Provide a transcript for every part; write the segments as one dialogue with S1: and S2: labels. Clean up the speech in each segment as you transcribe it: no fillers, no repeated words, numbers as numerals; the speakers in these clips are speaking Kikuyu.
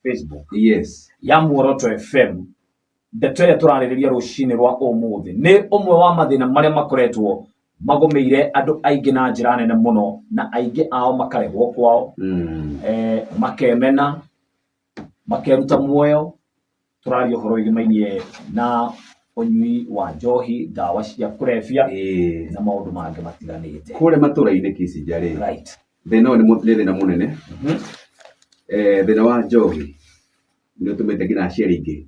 S1: Facebook
S2: Yes.
S1: ya Muoroto FM. Ndeto ĩrĩa tũrarĩrĩria rũcinĩ rwa ũmũthĩ nĩ ũmwe wa mathĩna marĩa makoretwo magũmĩire andũ aingĩ na njĩra nene mũno, na aingĩ ao makaregwo kwao, makemena, makeruta muoyo. Tũraria ũhoro wĩgĩmainie na ũnyui wa njohi, ndawa cia kũrebia na maũndũ mangĩ matiganĩte.
S2: Kũrĩa matũra-inĩ Kicinja rĩ, thĩna ũyũ nĩ thĩna mũnene. Thĩna wa njohi nĩ ũtũmĩte nginya aciari aingĩ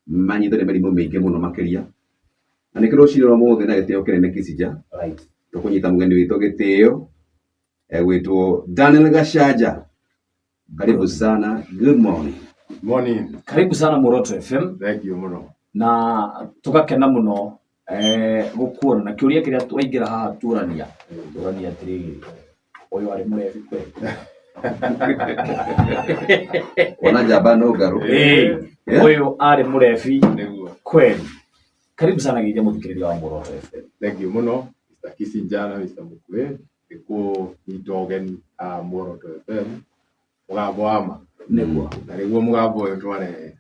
S2: manyitwo nĩ mĩrimũ mĩingĩ mũno makĩria. Na nĩkĩo rũcinĩ rwa ũmũthĩ na gĩtĩo kĩnene Kicinja, tũkũnyita mũgeni witũ gĩtĩo egwĩtwo Daniel Gachanja. Karibu sana, good morning.
S3: Morning.
S1: Karibu sana Muoroto FM.
S3: Thank you mũno.
S1: Na tũgakena mũno gũkuona, na kĩũria kĩrĩa twaingĩra haha tuorania tuorania atĩrĩrĩ, ũyũ arĩ mũrebi kweli?
S2: Ona njamba no ngarũ.
S1: Ũyũ arĩ mũrebi
S3: Nĩguo.
S1: kweli? Karibu sana geithia mũthikĩrĩria wa Muoroto FM.
S3: Thank you mũno Mr. Kissinger na Mr. Mukwe nĩ kũnyita ũgeni a Muoroto FM, mũgambo wa ma. Na nĩguo mũgambo ũyũ twarehe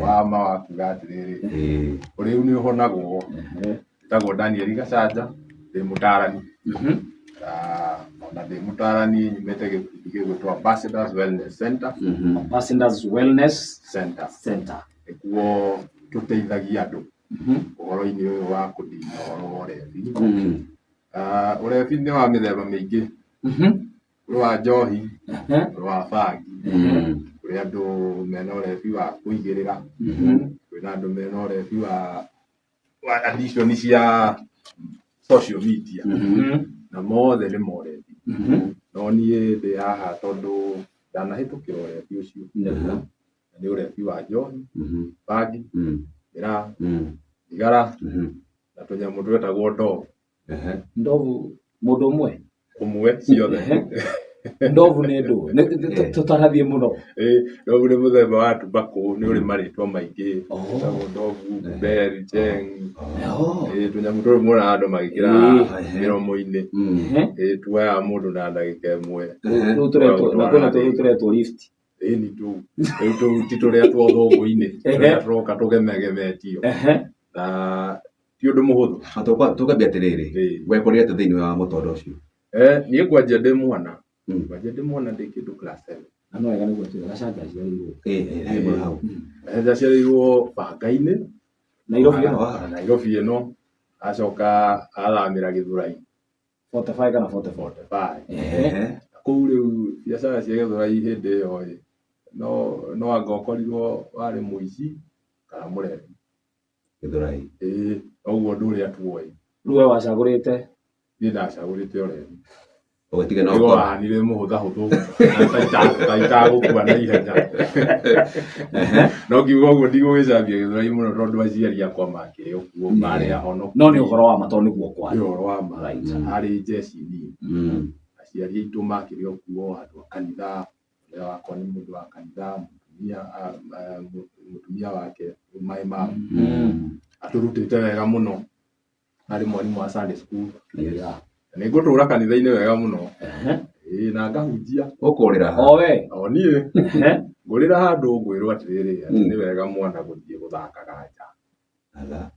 S3: wa ma wa kuga atĩrĩrĩ, ũrĩu nĩ ũhonagwo. Njĩtagwo Daniel Gachanja, ndĩ mũtaarani. Na ona ndĩ mũtaarani nyumĩte gĩkundi gĩgwĩtwo Ambassadors Wellness Center.
S1: Ambassadors Wellness
S3: Center.
S1: Center.
S3: Nĩkuo tũteithagia andũ ũhoro-inĩ ũyũ wa kũnina ũhoro wa ũrebi. Ũrebi nĩ wa mĩthemba mĩingĩ. Kũrĩ wa njohi, kũrĩ wa bangi, kũrĩ andũ mena ũrebi wa kũigĩrĩra, kwĩna andũ mena ũrebi wa addiction cia social media, na mothe nĩ morebi. No niĩ ndĩ haha tondũ ndanahĩtũkĩra ũrebi ũcio. Na nĩ ũrebi wa njohi, bangi, mĩraa, thigara, na tũnyamũ twetagwo ndovu.
S1: Ndovu mũndũ ũmwe?
S3: Ũmwe ciothe.
S1: Ndovu nĩ ndũ? Tũtanathiĩ mũno.
S3: Ndovu nĩ mũthemba wa tobacco, nĩ ũrĩ marĩtwa maingĩ. Wĩtagwo ndovu, bell, cheng. Tũnyamũ tũrũ muonaga andũ magĩkĩra mĩromo-inĩ. Tuoyaga mũndũ na ndagĩka ĩmwe.
S1: Rĩu tũretwo, na kwĩna tũrĩa tũretwo lift.
S3: Ĩni tũu. Rĩu tũu ti tũrĩa twa ũthũngũ-inĩ, tũrĩa tũroka tũgemegemetio. Na ti ũndũ mũhũthũ.
S2: Tũkambia atĩrĩrĩ, wekorire atĩa thĩinĩ wa mũtondo ũcio?
S3: Niĩ ngwanjia ndĩ mwana. Ngwanjia ndĩ mwana ndĩ kĩndũ class 7.
S1: Na no wega nĩguo tuge Gachanja aciarĩirwo.
S2: Hau.
S3: Gachanja aciarĩirwo Banga-inĩ.
S1: Nairobi ĩno?
S3: Nairobi ĩno. Acoka athamĩra Gĩthũrai.
S1: 45 kana 44?
S3: 45. Kũu rĩu biacara cia Gĩthũrai hĩndĩ ĩyo ĩ, no anga ũkorirwo warĩ mũici kana mũrebi.
S2: Gĩthũrai.
S3: Ĩĩ, noguo ũndũ ũrĩa tuoĩ.
S1: Rĩu we wacagũrĩte?
S3: Niĩ ndacagũrĩte ũrebi.
S2: Ũgĩtiga na
S3: Nĩguo
S2: ũkora.
S3: wahanire mũhũthahũthũ, ta itagũkua na ihenya. No ngiuga ũguo ndigũgĩcambia Gĩthũrai mũno tondũ aciari akwa makĩrĩ o kuo, marĩ ahonoku.
S1: No nĩ ũhoro wa ma tondũ nĩguo kwarĩ.
S3: Nĩ ũhoro wa ma. Harĩ njeci nini. Aciari aitũ makĩrĩ o kuo, andũ a kanitha, ũrĩa wakwa nĩ mũndũ wa kanitha, mũtumia wake my mom. Atũrutĩte wega mũno. Arĩ mwarimũ wa Sunday school. Na nĩ ngũtũra kanitha-inĩ wega mũno. Ĩĩ, na ngahunjia.
S2: Ũkũrĩra ha?
S1: O we?
S3: O niĩ. Ngũrĩra handũ ngwĩrwo atĩrĩrĩ, atĩ nĩ wega mwana gũthiĩ gũthakaga nja.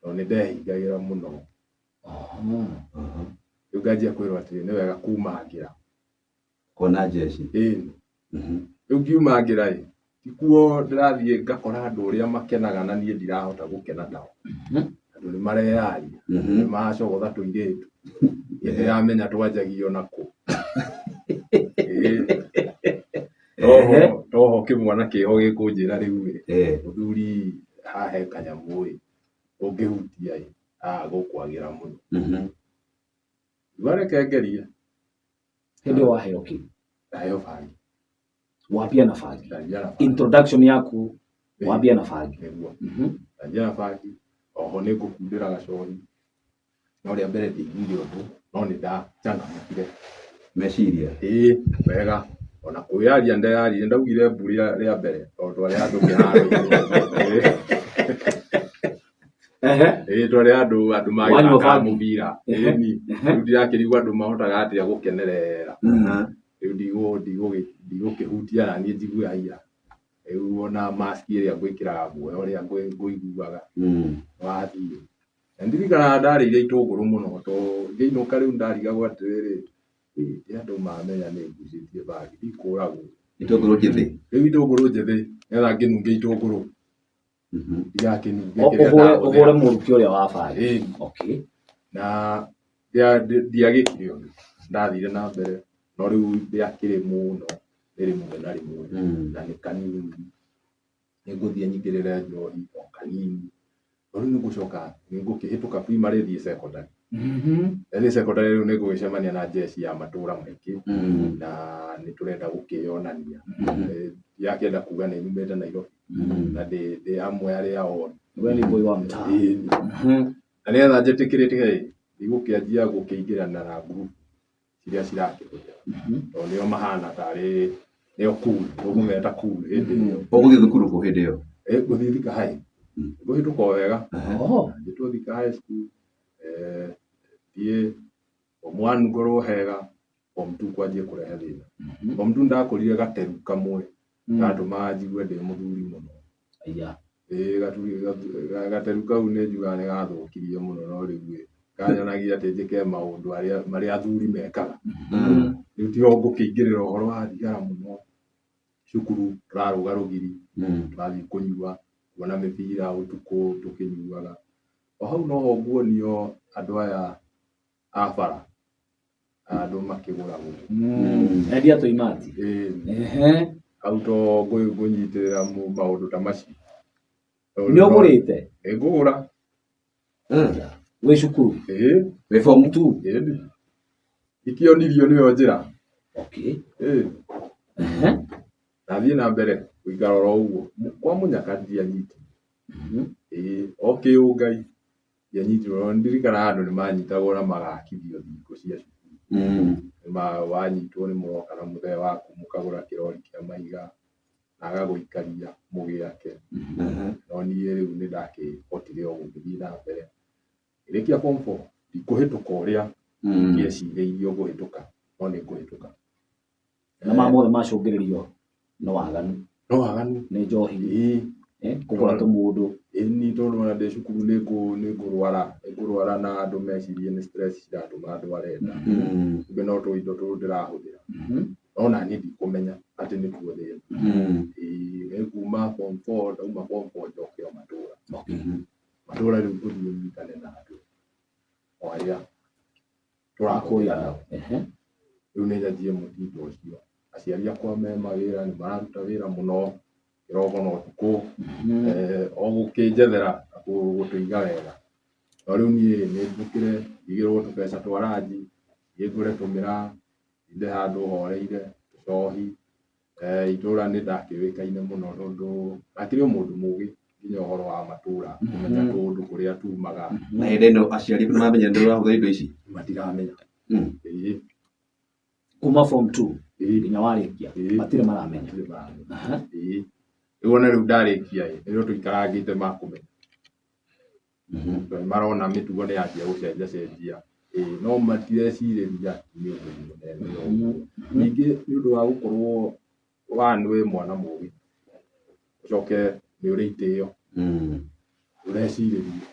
S3: Tondũ nĩ ndehingagĩra mũno. Rĩu nganjia kwĩrwo atĩrĩ, nĩ wega kumangĩra.
S2: Kuona njeci.
S3: Ĩĩ. Rĩu ngiumangĩra ĩ, ti kuo ndĩrathiĩ ngakora andũ ũrĩa makenaga na niĩ ndirahota gũkena nao. Andũ nĩ mareyaria, nĩ maracogotha tũirĩtu. Niĩ ndiramenya twanjagio nakũ. Ĩĩ. Toho kĩmwana kĩho gĩkũnjĩra rĩu ĩ, mũthuri haha he kanyamũ ĩ, ũngĩhutia ĩ, haha gũkwagĩra mũno. Rĩu reke ngerie.
S1: Hĩndĩ ĩyo waheo kĩ?
S3: Ndaheo bangi.
S1: Wambia na bangi.
S3: Ndambia na bangi.
S1: Introduction yaku wambia na bangi.
S3: Nĩguo. Ndambia na bangi. Oho nĩ ngũkundĩra gacohi. No rĩa mbere ndiaiguire ũndũ, no nĩ ndachangamkire.
S2: Meciria.
S3: Ĩĩ, wega. Ona kwĩyaria ndeyaririe, ndaugire mbu rĩa mbere tondũ twarĩ handũ kĩharo-inĩ. Ĩĩ, twarĩ handũ andũ
S1: Wanyua
S3: magĩthakaga
S1: bangi?
S3: mũbira. Ĩni, rĩu ndirakĩrigwo andũ mahotaga atĩa gũkenerera. Rĩu ndigũkĩhutia na niĩ njigue haiya. Rĩu ona mask ĩrĩa ngwĩkĩraga guoya ũrĩa ngũiguaga wathiĩ. Na ndirikanaga ndarĩire itũngũrũ mũno tondũ ngĩinũka rĩu ndarigagwo atĩrĩrĩ, ĩ ti andũ mamenya nĩ ngucĩtie bangi ndikũragwo.
S2: Itũngũrũ njĩthĩ.
S3: Rĩu itũngũrũ njĩthĩ nĩgetha ngĩnunge itũngũrũ ndigakĩnunge kĩrĩa
S1: Ũhũre
S3: ndahũthĩra.
S1: ũhũre mũrukĩ ũrĩa wa bangi.
S3: Ĩĩ.
S1: Okay.
S3: Na ndiagĩkire ũndũ, ndathire na mbere no rĩu ndĩakĩrĩ mũno nĩ rĩmwe na rĩmwe na nĩ kanini. Nĩngũthiĩ nyingĩrĩre njohi o kanini, no rĩu nĩngũcoka nĩngũkĩhĩtũka primary thiĩ secondary. Ndathiĩ secondary rĩu nĩngũgĩcemania na jeshi ya matũra maingĩ na nĩtũrenda gũkĩyonania. Ndirakĩenda kuga nĩ nyumĩte Nairobi na ndĩ amwe arĩa oru.
S1: We nĩ boy wa mtaa.
S3: Ĩĩ. Na nĩgetha njĩtĩkĩrĩke ĩ, ndigũkĩanjia gũkĩingĩrana na group iria cirakĩhũthĩra tondũ nĩo mahana tarĩ nĩo cool, tũkũmeta cool hĩndĩ ĩyo.
S2: Ũgũthiĩ thukuru kũ hĩndĩ ĩyo?
S3: Ngũthiĩ Thika High. Ngũhĩtũka o wega.
S1: Oh.
S3: Njĩtwo Thika High School, thiĩ form one ngorwo hega, form two kwanjie kũrehe thĩna. Form two ndakũrire gateru kamwe gatũmaga njigue ndĩ mũthuri mũno.
S1: Aya.
S3: Ĩĩ gateru kau nĩ njugaga nĩ gathũkirie mũno no rĩu ĩ, kanyonagia atĩ njĩke maũndũ marĩa athuri mekaga. Rĩu tiho ngũkĩingĩrĩra ũhoro wa thigara mũno, cukuru tũrarũga rũgiri, tũrathiĩ kũnyua, kuona mĩbira ũtukũ tũkĩnyuaga. O hau noho nguonio andũ aya a bara, andũ makĩgũragwo.
S1: Endia tũimati.
S3: Ĩĩ. Hau to ngũnyitĩrĩra maũndũ ta macio.
S1: Nĩ ũgũrĩte?
S3: Ĩ ngũgũra.
S1: Wĩ cukuru?
S3: Ĩĩ.
S2: Wĩ form 2?
S3: Ĩĩ. Ikĩonirio nĩyo njĩra.
S1: Okay.
S3: Ĩĩ. Nathiĩ na mbere gũikara oro ũguo. Kwa mũnyaka ndianyitirwo. Ĩĩ o kĩũngai ndianyitirwo. No ndirikanaga andũ nĩ manyitagwo na magakithio thingo cia cukuru. Wanyitwo nĩ mũroka na mũthee waku mũkagũra kĩrori kĩa mahiga na agagũikaria mũgĩake. No niĩ rĩu nĩ ndakĩhotire o gũgĩthiĩ na mbere. Ngĩrĩkia form 4 ndikũhĩtũka ũrĩa ingĩecirĩirie ngũhĩtũka no nĩ ngũhĩtũka.
S1: Na ma mothe macũngĩrĩrio nĩ waganu.
S3: No waganu.
S1: Nĩ njohi.
S3: Ĩĩ.
S1: Kũgũra tũmũndũ.
S3: Ĩni tondũ ona ndĩ cukuru nĩ ngũrwara na andũ mecirie nĩ stress ciratũma ndware nda. Kumbe no tũindo tũu ndĩrahũthĩra. No na niĩ ndikũmenya atĩ nĩtuo thĩna. Ĩĩ nĩ kuma form 4 ndauma form 4 njoke o matũra. Matũra rĩu ngũthiĩ nyitane na andũ o arĩa tũrakũria nao. Rĩu nĩ nyanjie mũtindo ũcio. Aciari akwa me mawĩra nĩ mararuta wĩra mũno kĩroko na ũtukũ, o gũkĩnjethera na gũtũiga wega. No rĩu niĩ nĩ njũkĩre ndigĩrwo tũbeca twa ranji, thiĩ ngũre tũmĩraa, ndinde handũ horeire, tũcohi. Itũra nĩ ndakĩũĩkaine mũno tondũ ndakĩrĩ o mũndũ mũgĩ nginya ũhoro wa matũra, kũmenya kũndũ kũrĩa tumaga.
S2: Na hĩndĩ ĩno aciari nĩ maramenya nĩ ũrahũthĩra indo ici?
S3: Matiramenya. Ĩĩ.
S1: Kuma form 2
S3: Ĩĩ.
S1: nginya warĩkia
S3: Ĩĩ.
S1: matirĩ maramenya.
S3: Matirĩ maramenya. Ĩĩ. Rĩu ona rĩu ndarĩkia ĩ, nĩrĩo tũikarangĩte makũmenya. Tondũ nĩ marona mĩtugo nĩ yanjia gũcenja cenjia. Ĩĩ no matirecirĩria nĩ ũndũ mũnene ũguo. Ningĩ nĩ ũndũ wa gũkorwo one wĩ mwana mũgĩ, ũcoke nĩ ũrĩ itĩo, ũrecirĩria.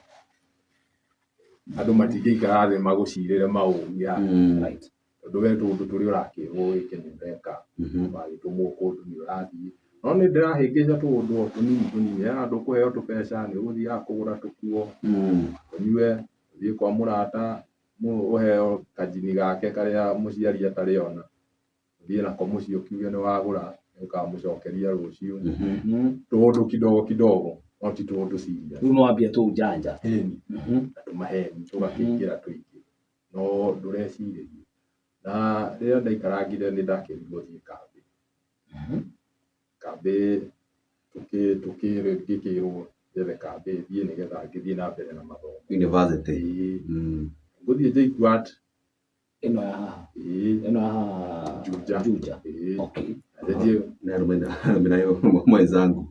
S3: Andũ matingĩikara thĩ magũcirĩre maũru
S1: Right.
S3: Tondũ we tũũndũ tũrĩa ũrakĩrwo wĩke nĩ ũreka, wagĩtũmwo kũndũ nĩ ũrathiĩ. No nĩ ndĩrahĩngĩca tũũndũ o tũnini tũnini, he handũ ũkũheo tũbeca nĩ ũgũthiaga kũgũra tũkuo, ũnyue, ũthiĩ kwa mũrata ũheo kanjini gake karĩa mũciari atarĩ ona, ũthiĩ nako mũciĩ ũkiuge nĩ wagũra, nĩ ũkamũcokeria rũciũ. Tũũndũ kidogo kidogo, no ti tũũndũ serious.
S1: Rĩu nĩ wambia tũũnjanja.
S3: Ĩni, na tũmaheni tũgakĩingĩra tũingĩ. No ndũrecirĩria. Na rĩrĩa ndaikarangire nĩ ndakĩrirwo thiĩ kambĩ. Kambĩ ngĩkĩrwo njethe kambĩ thiĩ nĩgetha ngĩthiĩ na mbere na mathomo.
S2: University.
S3: Ĩĩ. Ngũthiĩ JKUAT.
S1: Ĩno ya haha.
S3: Ĩĩ.
S1: Ĩno ya haha.
S3: Juja.
S1: Juja.
S3: Ĩĩ.
S1: Okay.
S3: Njanjie
S2: Na alumni mwenzangu.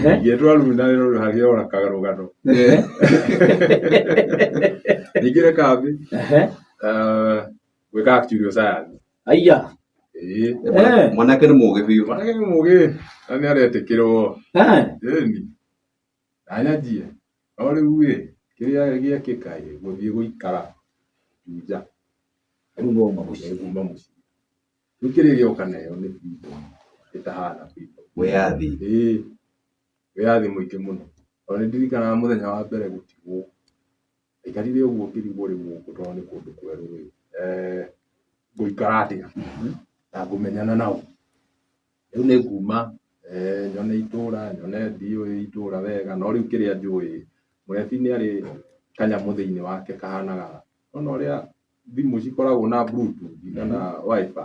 S3: Ingĩtwo alumni rĩu hagĩe ona karũgano. Nyingĩre kambĩ gwĩka actuarial science.
S1: Aya.
S3: Ĩĩ.
S2: Mwanake nĩ mũgĩ biũ.
S3: Mwanake nĩ mũgĩ na nĩ aretĩkĩrwo. Ĩni. Na nyanjie. No rĩu ĩ, kĩrĩa gĩekĩka ĩ, gũthiĩ gũikara Juja.
S1: Rĩu nĩ wauma mũciĩ.
S3: Nĩ nguma mũciĩ. Rĩu kĩrĩa gĩoka nayo nĩ freedom ĩtahana freedom.
S2: Wĩyathi.
S3: Ĩĩ. Wĩyathi mũingĩ mũno. Tondũ nĩ ndirikanaga mũthenya wa mbere gũtigwo. Ndaikarire ũguo ngĩrigwo rĩu gũkũ tondũ nĩ kũndũ kwerũ ĩ, ngũikara atĩa na ngũmenyana na ũ? Rĩu nĩ nguma nyone itũra, nyone ndiũĩ itũra wega, no rĩu kĩrĩa njũĩ, mũrebi nĩ arĩ kanyamũ thĩinĩ wake kahanaga, nĩwona ũrĩa thimũ cikoragwo na bluetooth kana wifi,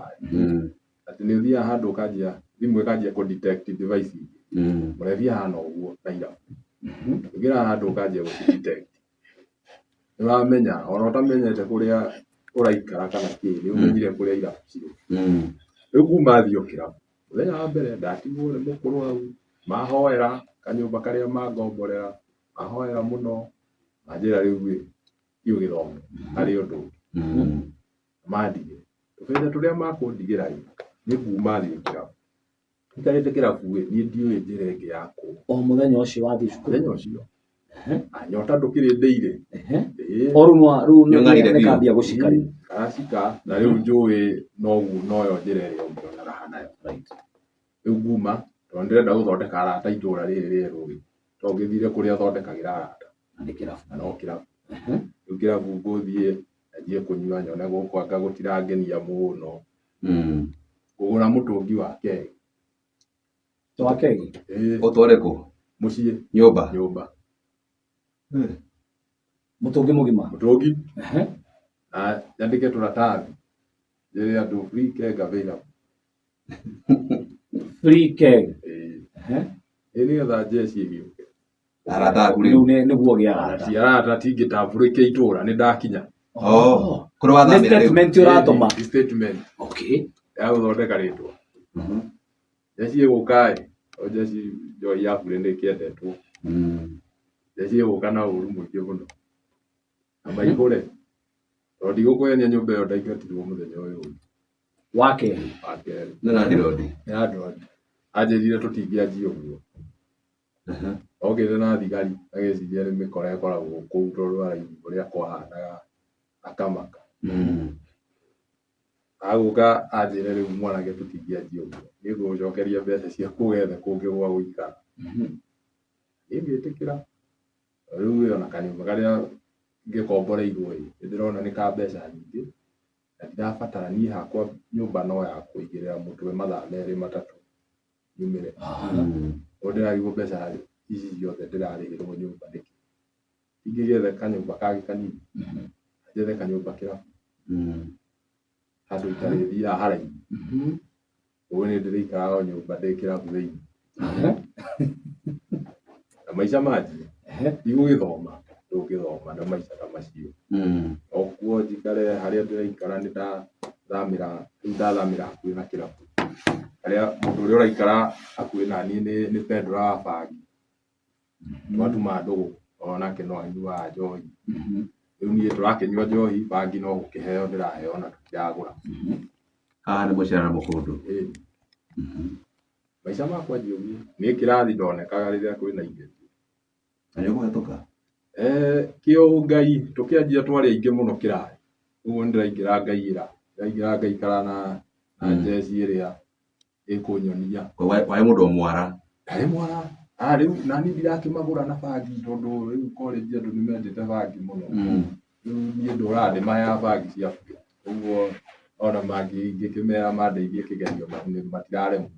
S3: atĩ nĩ ũthiaga handũ ũkanjia, thimũ ĩkanjia kũ detect device ingĩ. Mũrebi ahana ũguo na irabu. Ũingĩraga handũ ũkanjia gũci detect. Nĩ ũramenya ona ũtamenyete kũrĩa ũraikara kana kĩ, nĩ ũmenyire kũrĩa irabu cirĩ. Rĩu kuma thiĩ o kĩrabu, mũthenya wa mbere ndatigwo nĩ mũkũrũ hau, mahoera kanyũmba karĩa mangomborera, mahoera mũno, manjĩra rĩu ĩ, thiĩ ũgĩthome harĩ ũndũ ũngĩ. Mandigĩre. Tũbeca tũrĩa makũndigĩra ĩ, nĩ kuma thiĩ kĩrabu. Njikarĩte kĩrabu ĩ, niĩ ndiũĩ njĩra ĩngĩ ya kũ.
S1: O mũthenya ũcio wathiĩ cukuru?
S3: Mũthenya ũcio. Anyota ndũkĩrĩ ndĩirĩ. Ĩĩ.
S1: O rĩu nĩ rĩu
S2: Nĩũng'arire
S1: nĩ
S2: biũ.
S1: kambia gũcika rĩu.
S3: Karacika na rĩu njũĩ noguo noyo njĩra ĩrĩa ũngĩona raha nayo. Rĩu nguma tondũ ndĩrenda gũthondeka arata itũra rĩrĩ rĩerũ ĩ, to ngĩthire kũrĩa thondekagĩra arata.
S1: Na nĩ kĩrabu.
S3: Na no kĩrabu. Rĩu kĩrabu ngũthiĩ nyanjie kũnyua nyone gũkũ anga gũtirangenia mũno. Ngũgũra mũtũngi wa keg.
S1: Wa keg?
S3: Ĩĩ.
S2: Ũtware kũ?
S3: Mũciĩ.
S2: Nyũmba?
S3: Nyũmba.
S1: Mũtũngi mũgima?
S3: Mũtũngi. Na nyandĩke tũratathi njĩre andũ free keg available.
S1: Free keg.
S3: Ĩĩ. Ĩĩ nĩgetha njeci ĩgĩũke.
S2: Arata aku
S1: Rĩu
S2: rĩu.
S1: nĩguo ũgĩe arata.
S3: Ti arata tingĩtambũrĩkia itũra nĩ ndakinya.
S2: Oh. Kũrĩa
S1: Nĩ
S2: wathamĩra rĩu.
S1: statement ũratũma.
S3: Nĩ statement. Ya gũthondeka rĩtwa. Njeci ĩgũka ĩ, o njeci njohi ya bure nĩ ĩkĩendetwo. Njeci ĩgũka na ũru mũingĩ mũno. Na maihũre. Tondũ ndigũkũhenia nyũmba ĩyo ndaingatirwo mũthenya ũyũ ũngĩ.
S1: Wa kerĩ.
S3: Wa kerĩ.
S2: Nĩ landlord.
S3: Nĩ landlord. Anjĩrire tũtingĩanjia ũguo. Okĩte na thigari agĩciria nĩ mĩkora ĩkoragwo kũu tondũ araigua ũrĩa kwahanaga akamaka. Agũka anjĩre rĩu mwanake tũtingĩanjia ũguo. Niĩ ngũgũcokeria mbeca ciaku ũgethe kũngĩ gwa gũikara. Niĩ ngĩtĩkĩra. Rĩu ona kanyũmba karĩa ngĩkomboreirwo ĩ, nĩ ndĩrona nĩ ka mbeca nyingĩ na ndirabatara niĩ hakwa nyũmba no ya kũigĩrĩra mũtwe mathaa merĩ matatũ nyumĩre. Ũguo ndĩrarigwo mbeca ici ciothe ndĩrarĩhĩrwo nyũmba nĩkĩ. Ingĩgĩetha kanyũmba kangĩ kanini, njethe kanyũmba kĩrabu handũ itarĩthiaga haraihu. Ũguo niĩ ndĩrĩikaraga o nyũmba ndĩ kĩrabu thĩinĩ. Na maica manjie, ndigũgĩthoma, ndũngĩthoma na maica ta macio. O kuo njikare harĩa ndĩraikara nĩ ndathamĩra, rĩu ndathamĩra hakuhĩ na kĩrabu. Harĩa mũndũ ũrĩa ũraikara hakuhĩ na niĩ nĩ Pedro wa bangi. Twatuma ndũgũ onake no anyuaga njohi. Rĩu niĩ tũrakĩnyua njohi, bangi no gũkĩheo ndĩraheo na tũtiragũra.
S2: Haha nĩ mũcere na mũkũndũ.
S3: Ĩĩ. Maica makwa njũĩ, niĩ kĩrathi ndonekaga rĩrĩa kwĩna igerio.
S2: Na nĩ ũkũhetũka?
S3: Kĩo Ngai, tũkĩanjia twarĩ aingĩ mũno kĩrathi. Ũguo nĩ ndĩraingĩra ngaiyĩra, ndĩraingĩra ngaikara na njeci ĩrĩa ĩkũnyonia.
S2: Warĩ mũndũ o mwara?
S3: Ndarĩ mwara. Rĩu nani ndirakĩmagũra na bangi tondũ rĩu college andũ nĩ mendete bangi mũno. Rĩu niĩ ndũraga ndĩmaheaga bangi cia bure. Ũguo ona ingĩkĩmera mandeithie kĩgerio matiraremwo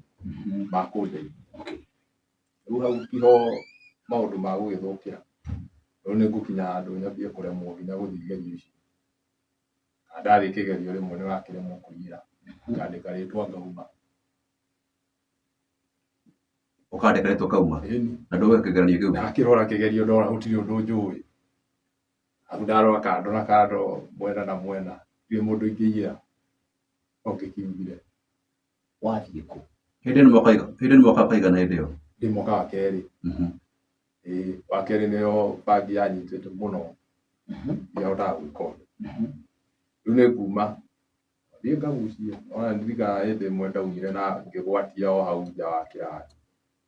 S3: makũndeithia. Rĩu hau tiho maũndũ ma gũgĩthũkĩra. Rĩu nĩ ngũkinya handũ nyambie kũremwo nginya gũthiĩ igerio icio. Na ndathiĩ kĩgerio rĩmwe nĩ ũrakĩremwo kũiyĩra. Ngandĩka rĩtwa ngauma.
S2: Ũkandĩka rĩtwa ũkauma?
S3: Ĩni.
S2: Na ndũgwĩka kĩgeranio kĩu?
S3: Ndakĩrora kĩgerio ndora gũtirĩ ũndũ njũĩ. Arabu ndarora kando na kando, mwena na mwena, ndirĩ mũndũ ingĩiyĩra. No ngĩkiumire.
S1: Wathiĩ kũ?
S2: Hĩndĩ ĩyo nĩ mwaka hĩndĩ ĩyo nĩ mwaka kaigana hĩndĩ ĩyo?
S3: Ndĩ mwaka wa kerĩ. Ĩĩ, wa kerĩ nĩyo bangi yanyitĩte mũno. Ndiahotaga gwĩka ũndũ. Rĩu nĩ nguma, Thiĩ ngagucie. Ona ndirikanaga hĩndĩ ĩmwe ndaumire na ngĩgwatia o hau nja wa kĩrathi.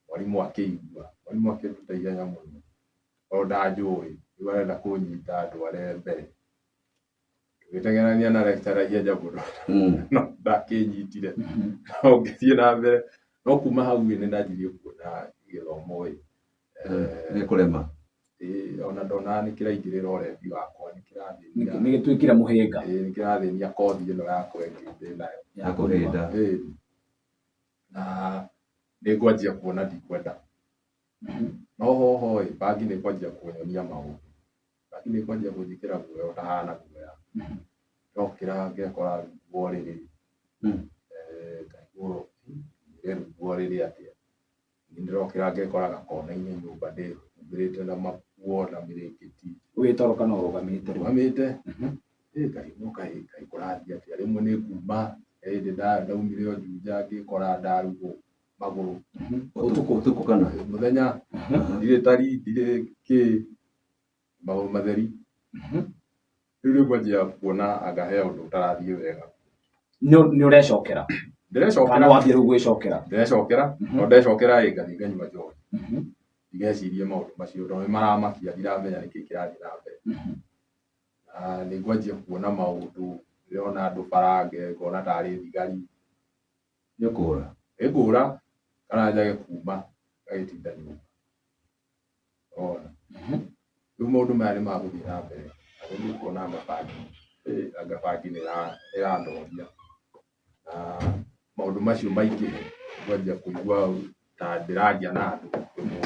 S3: Mwarimũ akĩigua, mwarimũ akĩnduta ihenya mũno tondũ ndanjũĩ, rĩu arenda kũnyita andware mbere. Tũgĩteng'erania na lecturer ihenya mũno no ndakĩnyitire. No ngĩthiĩ na mbere, no kuma hau ĩ nĩ ndanjirie kuona gĩthomo ĩ,
S2: Nĩ kũrema.
S3: Ĩĩ ona ndonaga nĩ kĩraingĩrĩra ũrebi wakwa, nĩ kĩrathĩnia.
S1: Nĩ gĩtuĩkire mũhĩnga.
S3: Ĩĩ nĩ kĩrathĩnia kothi ĩno yakwa ĩngĩ ndĩnayo.
S2: Ya kũhĩnda.
S3: Ĩĩ. Na nĩ ngwanjia kuona ndikwenda. No hoho ĩ, bangi nĩ ĩkwanjia kũnyonia maũndũ. Bangi nĩ ĩkwanjia kũnjĩkĩra guoya ũtahana guoya. Ndokĩra ngekora rungu rwa ũrĩrĩ, ngaigua rungu rwa ũrĩrĩ atĩa. Nĩ ndĩrokĩra ngekora gakona-inĩ nyũmba ndĩhumbĩrĩte na makuo na mĩrĩngĩti.
S1: Wĩ toro kana ũrũgamĩte?
S3: Ndũgamĩte. Ngarigwo kaĩ kũrathiĩ atĩa. Rĩmwe nĩ nguma, he hĩndĩ ndaumire o Juja ngĩkora ndarugwo magũrũ.
S2: Ũtukũ ũtukũ kana?
S3: Mũthenya, ndirĩ tari, ndirĩ kĩ, magũrũ matheri. Rĩu nĩ ngwanjia kuona anga he ũndũ ũtarathiĩ wega.
S1: Nĩ ũrecokera?
S3: Ndĩrecokera.
S1: Kana wambia rĩu gwĩcokera?
S3: Ndĩrecokera, no ndecokera ĩ ngathiĩ nganyua njohi. Ndigecirie maũndũ macio tondũ nĩ maramakia ndiramenya nĩkĩ kĩrathiĩ na mbere. Na nĩ ngwanjia kuona maũndũ, ndĩrona andũ bara ngona tarĩ thigari.
S2: Nĩ ũkũra?
S3: Nĩ ngũra kana njage kuma ngagĩtinda nyũmba. Ona. Rĩu maũndũ maya nĩ magũthiĩ na mbere. Na nĩ ndĩkuona anga bangi, anga bangi nĩ ĩrandoria. Na maũndũ macio maingĩhe, ngwanjia kũigua ta ndĩraria na andũ rĩmwe.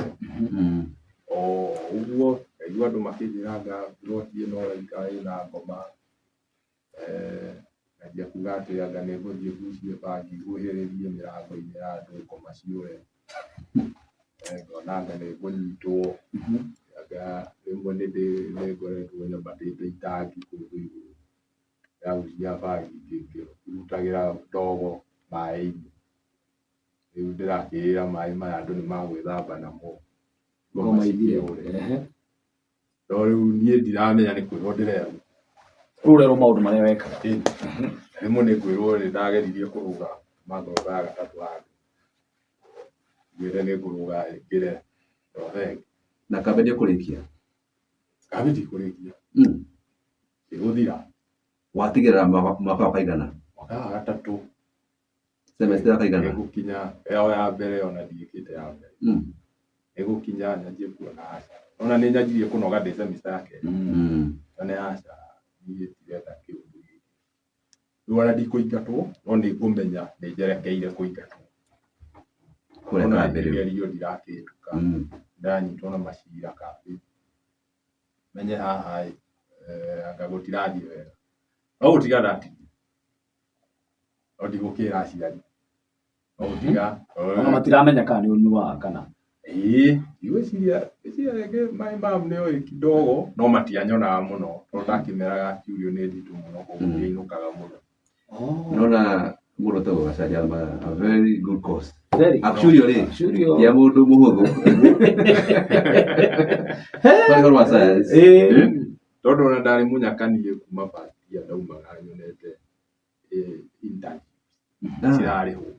S3: O ũguo, ngaigua andũ makĩnjĩra anga plot ĩno ũraikara ĩna ngoma. Nganjia kuga atĩ anga nĩ ngũthiĩ ngucie bangi huhĩrĩrie mĩrango-inĩ ya andũ ngoma ciũre. Ngona anga nĩ ngũnyitwo, anga rĩmwe nĩ ngoretwo nyambatĩte itangi kũndũ igũrũ, ndagucia bangi ngĩrutagĩra ndogo maĩ-inĩ. Rĩu ndĩrakĩĩra maĩ maya andũ nĩ magwĩthamba namo ngoma cikĩũre. No rĩu niĩ ndiramenya nĩ kwĩrwo ndĩrerwo.
S1: Rĩu ũrerwo maũndũ marĩa wekaga.
S3: Ĩni. Rĩmwe nĩ ngwĩrwo nĩ ndageririe kũrũga kuma ngoroba ya gatatũ handũ. Njugĩte nĩ ngũrũga ngĩre no thengi.
S2: Na kambĩ nĩ ũkũrĩkia?
S3: Kambĩ ndikũrĩkia. Ĩgũthira.
S2: Watigĩrĩra mwaka wa kaigana?
S3: Mwaka wa gatatũ.
S2: Semester ya kaigana?
S3: Ĩgũkinya ĩyo ya mbere ona ndiĩkĩte ya mbere. Ĩgũkinya nyanjie kuona aca. Ona nĩ nyanjirie kũnoga ndĩ semester ya kerĩ. Nyone aca niĩ ndirenda kĩũndũ gĩkĩ. Rĩu ona ndikũingatwo no nĩ ngũmenya nĩ njerekeire kũingatwo.
S2: Kũrĩa
S3: Ona
S2: kambĩ rĩu.
S3: igerio ndirakĩhĩtũka. Ndĩranyitwo na macira kambĩ. Menye haha ĩ, anga gũtirathiĩ wega. No gũtiga ndatigire. No ndigũkĩra aciari. No gũtiga.
S1: Ona matiramenya kana nĩ ũnyuaga kana.
S3: Ĩĩ, ndigwĩciria, ngwĩciria rĩngĩ my mom nĩ oĩ kidogo, no matianyonaga mũno tondũ ndakĩmeraga kiurio nĩ nditũ mũno koguo ndiainũkaga mũno.
S2: Nona mũndũ ũtagwo Gachanja a very good course.
S1: Very.
S2: Actually rĩ,
S1: Actually,
S2: ti mũndũ mũhũthũ. Twarĩ ũhoro wa science.
S1: Ĩĩ.
S3: Tondũ ona ndarĩ mũnyakanie kuma first year ndaumaga nyonete internship cirarĩhwo.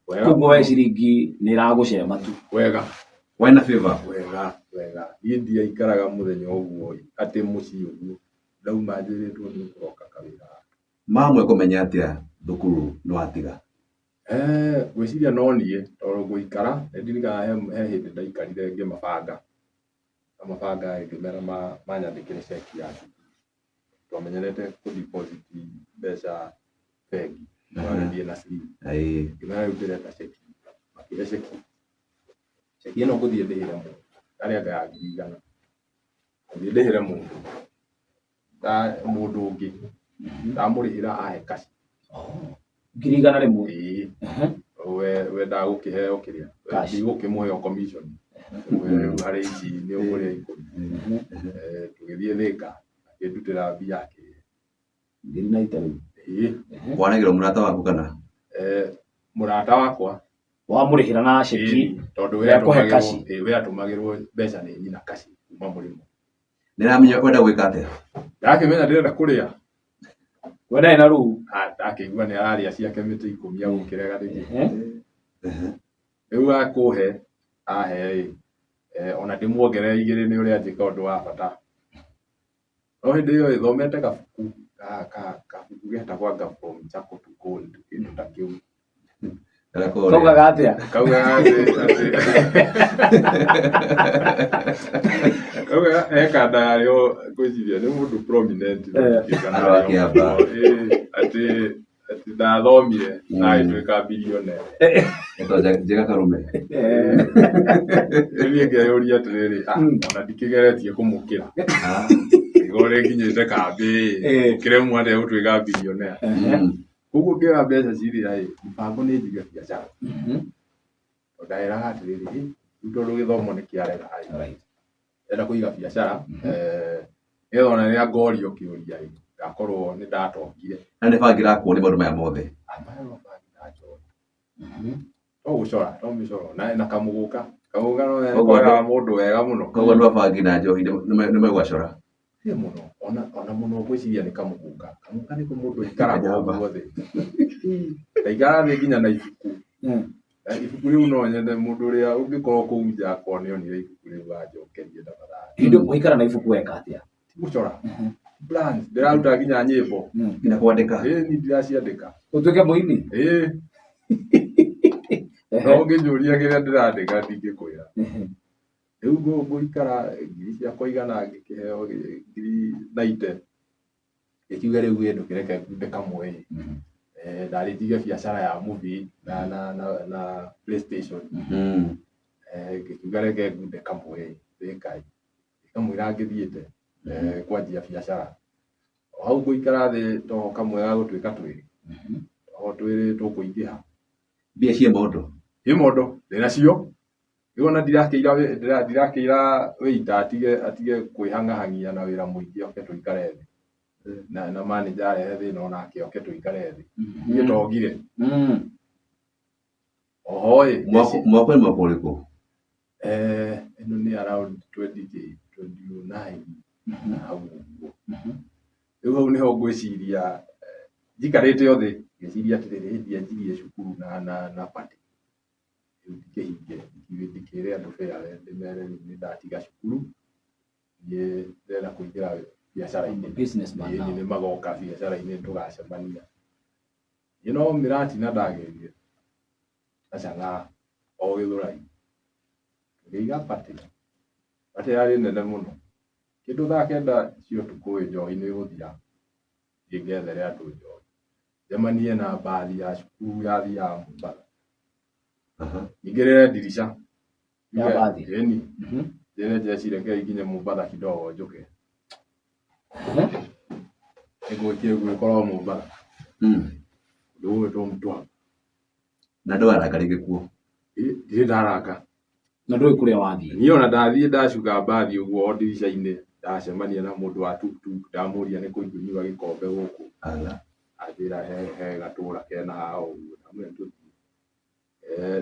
S3: Wega
S1: Koguo we ciringi nĩ ĩragũcema tu.
S3: Wega.
S2: Wena favor.
S3: Wega, wega. Niĩ ndiaikaraga mũthenya ũguo atĩ mũciĩ ũguo ndauma njĩrĩtwo nĩ ũkũroka kawĩra.
S2: Mamwe kũmenya atĩa thukuru nĩ watiga?
S3: Ngwĩciria no niĩ tondũ gũikara nĩ ndirikanaga he hĩndĩ ndaikarire ngĩmabanga. Ngamabanga ngĩmera manyandĩkĩre ceki ya cukuru. Twamenyerete kũ deposit mbeca bengi ũgagĩthiĩ na slip. Ngĩmera rĩu ndĩrenda ceki, makĩhe ceki. Ceki ĩno ngũthiĩ ndĩhĩre mũndũ, yarĩ anga ya 100,000. Ngũthiĩ ndĩhĩre mũndũ, mũndũ ũngĩ, ndamũrĩhĩra ahe cash.
S1: 100,000?
S3: Ĩĩ. Wendaga gũkĩheo kĩrĩa?
S1: Cash.
S3: Ndigũkĩmũhe o commission. We rĩu harĩ ici nĩ ũkũrĩa 10. Tũgĩthiĩ Thĩka, akĩndutĩra mbia akĩhe.
S1: Ngiri na ita rĩu.
S3: Ĩĩ.
S2: Wanengera mũrata waku kana?
S3: Mũrata wakwa.
S1: Wamũrĩhĩra na ceki.
S3: Ĩĩ, tondũ we
S1: Ekũhe cash.
S3: we atũmagĩrwo mbeca nĩ nyina cash kuma mũrĩmo.
S2: Nĩramenya wenda gwĩka atĩa?
S3: Ndakĩmenya ndĩrenda kũrĩa.
S1: We ndarĩ na rũu.
S3: Akĩigua nĩ ararĩa ciake mĩtĩ ikũmi agũkĩrega nĩkĩ. Rĩu akũhe ahe ĩ ona ndĩmuongerere igĩrĩ nĩ ũrĩa anjĩka ũndũ wa bata. No hĩndĩ ĩyo ĩ thomete gabuku kabuku getagwo anga From Charcoal to Gold kĩndũ ta kĩu.
S1: Kaugaga atĩa?
S3: Kaugaga atĩ kaugaga he kanda yarĩo ngwĩciria nĩ mũndũ prominent
S2: Andũ a Kĩamba.
S3: Atĩ atĩ ndathomire na agĩtuĩka billionaire.
S2: Etwo Njega Karume.
S3: Rĩu niĩ ngeyũria atĩrĩrĩ, ona ndikĩgeretie kũmũkĩra. Nĩguo ũrĩa nginyĩte kambĩ ũkĩremwo atĩa gũtuĩka billionaire. Koguo ngĩoya mbeca ciria ĩ, mũbango nĩ njige biacara. Tondũ nderaga atĩrĩrĩ, "Ĩ, rĩu tondũ gĩthomo nĩ kĩarega ĩ, ndĩrenda kũiga biacara nĩgetha ona rĩrĩa ngorio kĩũria ĩ, ngakorwo nĩ ndatongire.
S2: Na nĩ bangi ĩrakuonia maũndũ maya mothe.
S3: Maya no bangi na njohi. To gũcora, to mĩcoro na na kamũgũka. Kamũgũka no koraga mũndũ wega mũno.
S2: Koguo andũ a bangi na njohi nĩ megwacora.
S3: Ĩ mũno, ona mũno ngwĩciria nĩ kamũgũka. Kamũgũka nĩko mũndũ aikaraga ũguo thĩ. Ndaikaraga thĩ nginya na ibuku. Na ibuku rĩu no nyende mũndũ ũrĩa ũngĩkorwo kũu nja akorwo nĩ onire ibuku rĩu anjokerie tafadhali.
S1: Hĩndĩ ũikara na ibuku weka atĩa?
S3: Ti gũcora. Plans, ndĩraruta nginya nyĩmbo.
S2: Nginya kwandĩka.
S3: Ĩĩ niĩ ndiraciandĩka.
S1: Ũtuĩke mũini?
S3: Ĩĩ. No ũngĩnjũria kĩrĩa ndĩrandĩka ndingĩkwĩra. Rĩu ngũikara ngiri ciakwa igana ngĩkĩheo ngiri naite, ngĩkiuga rĩu ĩ ndũkĩreke ngunde kamwe ĩ. Ndarĩ njige biacara ya movie na PlayStation. Ngĩkiuga reke ngunde kamwe ĩ, thĩka ĩ. Kamũira ngĩthiĩte kwanjia biacara. O hau ngũikara thĩ to kamwe gagũtuĩka twĩrĩ, o twĩrĩ tũkũingĩha.
S2: Mbia ciĩ mondo?
S3: Ciĩ mondo, ndĩnacio. Rĩu ona ndirakĩira ndirakĩira waiter atige atige kwĩhang'ahang'ia na wĩra mũingĩ oke tũikare thĩ. Na manager arehe thĩna onake oke tũikare thĩ. Niĩ tongire. Oho ĩ.
S2: Mwaka nĩ mwaka ũrĩkũ?
S3: Ĩno nĩ around 20 29 hau ũguo. Rĩu hau nĩho ngwĩciria njikarĩte o thĩ ngĩciria atĩrĩrĩ, ndianjirie cukuru na party. Rĩu ndikĩhinge ndikĩre andũ farewell ndĩmere rĩu nĩ ndatiga cukuru, niĩ ndĩrenda kũingĩra biacara-inĩ.
S1: Businessman
S3: Ĩĩ
S1: now.
S3: nĩ magoka biacara-inĩ tũgacemania. Niĩ no mĩratina ndagĩrire na chang'aa o Gĩthũrai. Ngĩiga party, party yarĩ nene mũno. Kĩndũ thaa kenda cia ũtukũ ĩ njohi nĩ ĩgũthira, thiĩ ngethere andũ njohi. Njemanie na mbathi ya cukuru yathiaga Mombatha. Nyingĩrĩre ndirica.
S1: Ya mbathi?
S3: Ĩni. Njĩre jeshi rekei nginye Mombatha kidogo njũke. Nĩngũgĩthiĩ gũgĩkorwo Mombatha. Ũndũ ũgwĩtwo Mtwapa.
S2: Na ndũraranga rĩngĩ kuo?
S3: Ndirĩ ndaranga.
S1: Na ndũĩ kũrĩa wathiĩ?
S3: Niĩ ona ndathiĩ ndacuka mbathi ũguo o ndirica-inĩ ndacemania na mũndũ wa tuktuk ndamũria nĩ kũ ingĩnyua gĩkombe gũkũ. Anjĩra he gatũra kena haha ũguo ndamwĩra tũthiĩ.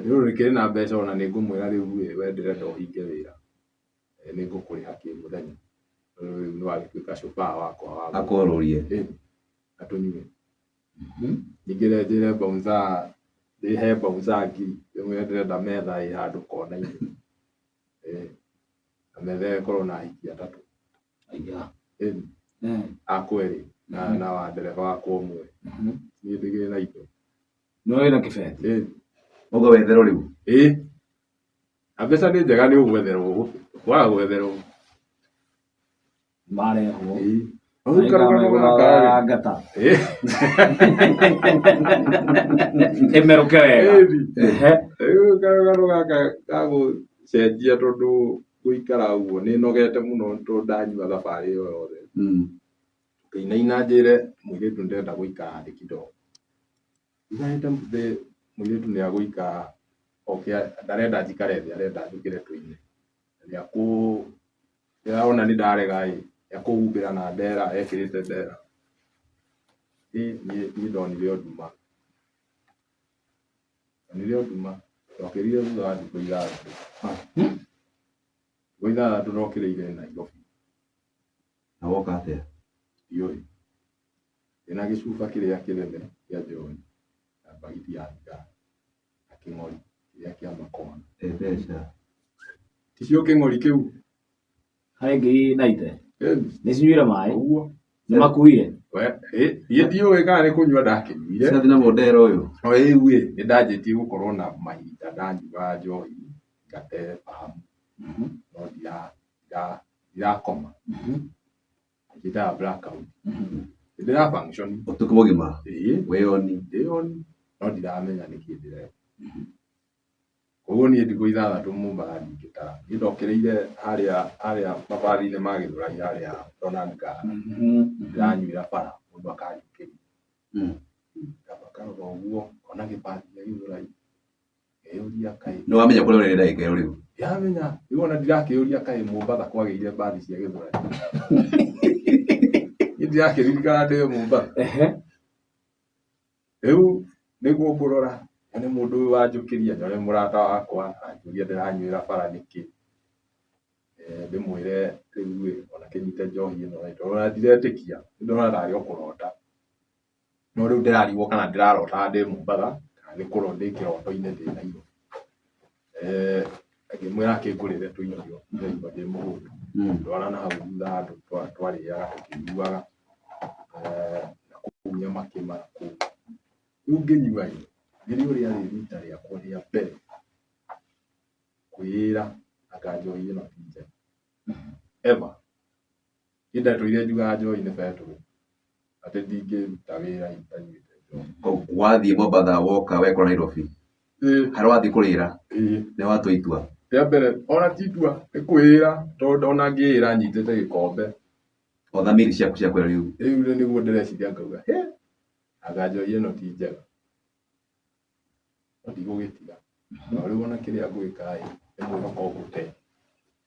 S3: Nĩ ũndũ ndĩkĩrĩ na mbeca ona nĩ ngũmwĩra rĩu ĩ we ndĩrenda ũhinge wĩra nĩ ngũkũrĩha kĩmũthenya. Rĩu nĩ wagĩtuĩka chauffeur wakwa wa
S2: Akũrũrie.
S3: Ĩni, na tũnyue. Nyingĩre njĩre bouncer ndĩhe bouncer ngiri ndĩmwĩre ndĩrenda metha ĩ handũ kona-inĩ. Na metha ĩyo ĩkorwo na ahiki atatũ.
S1: Aya.
S3: Ĩni. Akwa erĩ na wa ndereba wakwa ũmwe. Niĩ ndĩkĩrĩ na indo.
S1: No wĩna kĩbeti?
S3: Ĩni.
S2: Ũguo wetherwo rĩu?
S3: Ĩĩ. Na mbeca nĩ njega nĩ ũgwetherwo, kwaga gwetherwo.
S1: Marehwo.
S3: Ĩĩ. Hau karũgano gaka rĩ.
S1: Ngata.
S3: Ĩĩ.
S1: Ĩmerũke wega.
S3: Ĩni. Rĩu karũgano gaka gagũcenjia tondũ gũikara ũguo nĩ nogete mũno tondũ ndanyua thabarĩ ĩyo yothe. Ngĩinaina njĩre mũirĩtu ndĩrenda gũikara thĩ kidogo. Njikarĩte thĩ mũirĩtu nĩ agũikara oke ndarenda njikare thĩ arenda njũkĩre tũine. Nĩ akũ ona nĩ ndarega ĩ, nĩ akũhumbĩra na ndera ekĩrĩte ndera. Niĩ ndonire o nduma. Ndonire o nduma. Ndokĩrire thutha wa thikũ ithathatũ. Thikũ ithathatũ ndokĩrĩire Nairobi.
S2: Na woka atĩa?
S3: Ndiũĩ. Ndĩna gĩcuba kĩrĩa kĩnene kĩa njohi na mbagiti ya thigara na kĩng'ori kĩrĩa kĩa makona.
S2: Mbeca.
S3: Ticio kĩng'ori kĩu.
S1: Harĩ ngiri na ite.
S3: Ĩni.
S1: Nĩ cinyuire maĩ.
S3: Ũguo.
S1: Nĩ makuire.
S3: We, ĩ, niĩ ndiũĩ kana nĩ kũnyua ndakĩnyuire.
S2: Ciathi na mũndera ũyũ.
S3: No rĩu ĩ, nĩ ndanjĩtie gũkorwo na mahinda ndanyua njohi ngate fahamu no ndirakoma. Njĩtaga blackout. Nĩ ndĩra function.
S2: Ũtukũ mũgima.
S3: Ĩĩ.
S2: Wĩyoni.
S3: Ndĩyoni no ndiramenya nĩkĩ ndĩreka. Koguo niĩ thikũ ithathatũ Mombatha ndingĩtara. Niĩ ndokĩrĩire harĩa harĩa mabathi-inĩ ma Gĩthũrai harĩa Donald Ngara. Ndĩranyuĩra bara mũndũ akanjũkĩria. Ngamba ngarora ũguo ngona gĩbathi gĩa Gĩthũrai ngeyũria kaĩ.
S2: Nĩ wamenya kũrĩa ũrĩ ndagĩka ĩyo rĩu?
S3: Ndiramenya. Rĩu ona ndirakĩyũria kaĩ Mombatha kwagĩire mbathi cia Gĩthũrai. Niĩ ndirakĩririkana ndĩ Mombatha. Rĩu nĩguo ngũrora nyone mũndũ ũyũ wanjũkĩria, nyone mũrata wakwa anjũria ndĩranyuĩra bara nĩkĩ, ndĩmwĩre rĩu ĩ ona kĩnyite njohi ĩno ĩ, tondũ ona ndiretĩkia, nĩ ndĩrona tarĩ o kũrota. No rĩu ndĩrarigwo kana ndĩrarotaga ndĩ Mombatha kana nĩ ndĩ kĩroto-inĩ ndĩ Nairobi. Ngĩmwĩra akĩngũrĩre tũirio ndĩraigua ndĩ mũhũtu. Ndwara na hau thutha handũ twarĩaga tũkĩnyuaga na kũu Nyamakĩma na kũu. Rĩu ngĩnyua ĩ, nĩrĩo rĩarĩ rita rĩakwa rĩa mbere kwĩĩra anga njohi ĩno ti njega ever. Niĩ ndatũire njugaga njohi nĩ betũrũ, atĩ ndingĩruta wĩra itanyuĩte njohi.
S2: Wathiĩ Mombatha woka wekora Nairobi, harĩa wathiĩ kũrĩra nĩ watua itua?
S3: Rĩa mbere ona ti itua, nĩ kwĩĩra tondũ ona ngĩĩra nyitĩte gĩkombe.
S2: O thamiri ciaku ciakwĩra rĩu.
S3: Rĩu nĩguo ndĩreciria ngauga hĩ, anga njohi ĩno ti njega. No ndigũgĩtiga. No rĩu ona kĩrĩa ngwĩka ĩ, nĩ mwĩhoko ngũte.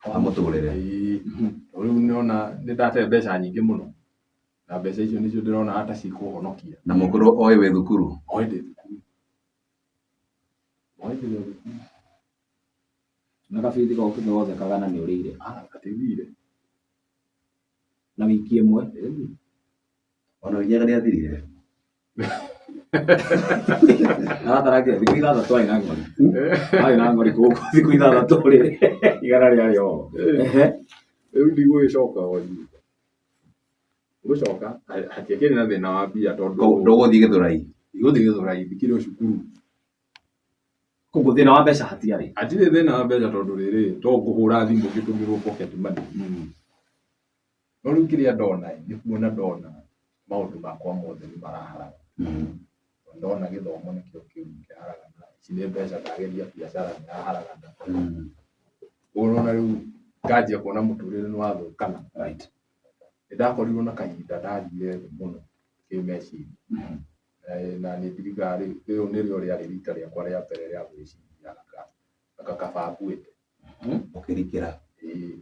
S2: Wa mũtũrĩre.
S3: Ĩĩ. Tondũ rĩu nĩona nĩ ndate mbeca nyingĩ mũno. Na mbeca icio nĩcio ndĩrona ta cikũhonokia.
S2: Na mũkũrũ oĩ wĩ thukuru?
S3: Oĩ ndĩ thukuru. Oĩ ndĩ o thukuru.
S1: Na gabithi gokĩte gothe kagana nĩ ũrĩire.
S3: Ah, gatithire.
S1: Na wiki ĩmwe.
S3: Ĩni.
S2: Ona ũinyaga nĩ athirire.
S1: Aratara thikũ ithathatũ arĩ na ng'ori. Arĩ na ng'ori kũu thikũ ithathatũ rĩ igana rĩarĩ o.
S3: Rĩu ndigũgĩcoka o nyũmba. Gũcoka hatiakĩrĩ na thĩna wa mbia tondũ
S2: Ndũgũthiĩ Gĩthũrai?
S3: Ndigũthiĩ Gĩthũrai, ndikĩrĩ o cukuru.
S1: Koguo thĩna wa mbeca hatiarĩ?
S3: Hatirĩ thĩna wa mbeca tondũ rĩrĩ, to ngũhũra thimũ ngĩtũmĩrwo pocket money. No rĩu kĩrĩa ndona ĩ, nĩ kuona ndona maũndũ makwa mothe nĩ maraharagana. Ndona gĩthomo nĩkĩo kĩu kĩraharagana, ici nĩ mbeca ndageria biacara nĩ yaharagana. Ũguo ũrona rĩu nganjia kuona mũtũrĩre nĩ wathũkana. Nĩ ndakorirwo na kahinda ndathire thĩ mũno kĩmeciria. Na nĩ ndirikanaga rĩu nĩrĩo rĩarĩ rita rĩakwa rĩa mbere rĩa gwĩciria anga kaba nguĩte.
S2: Ũkĩrikĩra.
S3: Ĩĩ.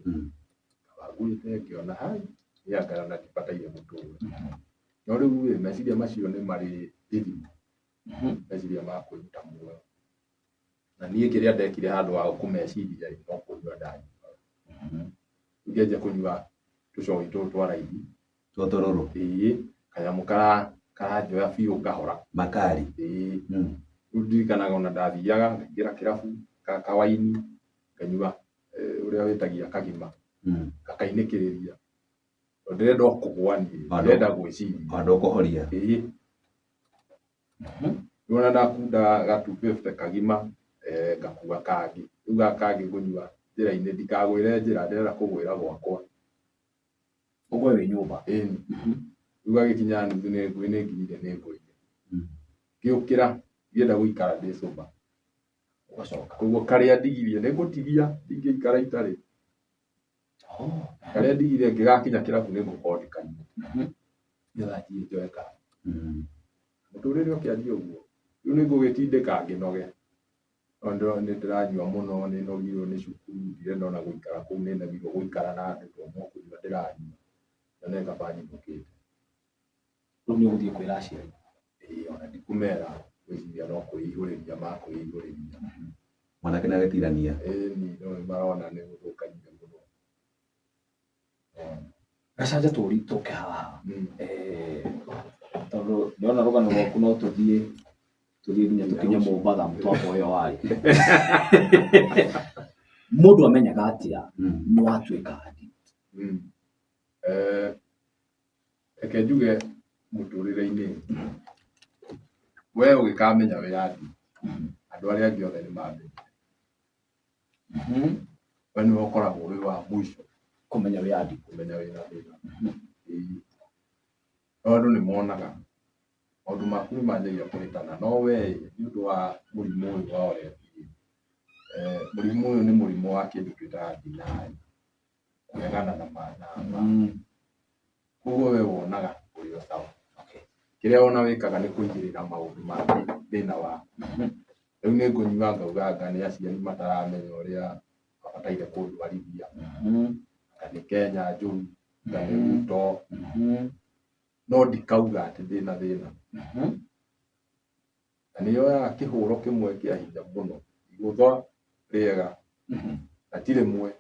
S3: Kaba nguĩte ngĩona hai, niĩ anga ona ndibataire gũtũra. No rĩu ĩ, meciria macio nĩ marĩ ithimo, meciria ma kwĩruta muoyo. Na niĩ kĩrĩa ndekire handũ ha kũmeciria ĩ, no kũnyua ndanyuaga. Rĩu ngĩanjia kũnyua tũcohi tũtũ twa raithi.
S2: Tũtũrũrũ.
S3: Ĩĩ, kanyamũ karanjoya biũ ngahora.
S2: Makari.
S3: Ĩĩ. Rĩu ndirikanaga ona ndathiaga ngaingĩra kĩrabu kawaini nganyua ũrĩa wĩtagia kagima gakainĩkĩrĩria. Tondũ ndĩrenda o kũgũa niĩ, ndirenda gwĩciria.
S2: Handũ ũkũhoria.
S3: Ĩĩ. Rĩu ona ndakunda ga 250 kagima ngakua kangĩ. Rĩu gaka kangĩ ngũnyua njĩra-inĩ ndikagwĩre njĩra ndĩrenda kũgwĩra gwakwa.
S1: Ũgwe wĩ nyũmba.
S3: Ĩni. Rĩu gagĩkinya nuthu nĩ nginyire nĩ ngũire. Ngĩũkĩra ngĩenda gũikara ndĩ sober.
S1: Ũgacoka.
S3: Koguo karĩa ndigirie nĩ ngũtigia ndingĩikara itarĩ. Karĩa ndigire ngĩgakinya kĩrabu nĩ ngũkorwo ndĩkanyua. Nĩgetha thiĩ njoe kangĩ. Mũtũrĩre ũkĩanjia ũguo. Rĩu nĩ ngũgĩtindĩka ngĩnoge. No nĩ ndĩranyua mũno, nĩ nogirwo nĩ cukuru, ndirenda ona gũikara kũu, nĩ nemirwo gũikara na andũ tondũ no kũnyua ndĩranyua. Nyone kaba nyinũkĩte.
S1: Rĩu nĩ ũgũthiĩ kwĩra aciari?
S3: Ĩĩ ona ndikũmera, ngwĩciria no kwĩihũrĩria makwĩihũrĩria.
S2: Mwanake nĩ agĩtirania.
S3: Ĩni, no nĩ marona nĩ gũthũkanire mũno.
S1: Gacanja tũri tũke haha. Tondũ ndĩrona rũgano rwaku no tũthiĩ tũthiĩ nginya tũkinye Mombatha mũtwako ũyũ warĩ. Mũndũ amenyaga atĩa nĩ watuĩka addict?
S3: Reke njuge mũtũrĩre-inĩ we ũgĩkamenya wĩ addict, andũ arĩa angĩ othe nĩ mamenyire. We nĩwe ũkoragwo wĩ wa mũico
S1: kũmenya wĩ addict.
S3: Kũmenya wĩna thĩna. Ĩĩ. No andũ nĩ monaga maũndũ maku nĩ manjagia kũhĩtana, no we nĩ ũndũ wa mũrimũ ũyũ wa ũrebi, mũrimũ ũyũ nĩ mũrimũ wa kĩndũ twĩtaga denial, kũregana na ma na ma. Koguo we wonaga ũrĩ o sawa. Kĩrĩa ona wĩkaga nĩ kũigĩrĩra maũndũ mangĩ thĩna waku. Rĩu nĩ ngũnyua ngauga anga nĩ aciari mataramenya ũrĩa mabataire kũndwarithia, anga nĩ Kenya njũru, anga nĩ Ruto, no ndikauga atĩ ndĩna thĩna. Na nĩ yoyaga kĩhũro kĩmwe kĩa hinya mũno, igũthwa rĩega, na ti rĩmwe,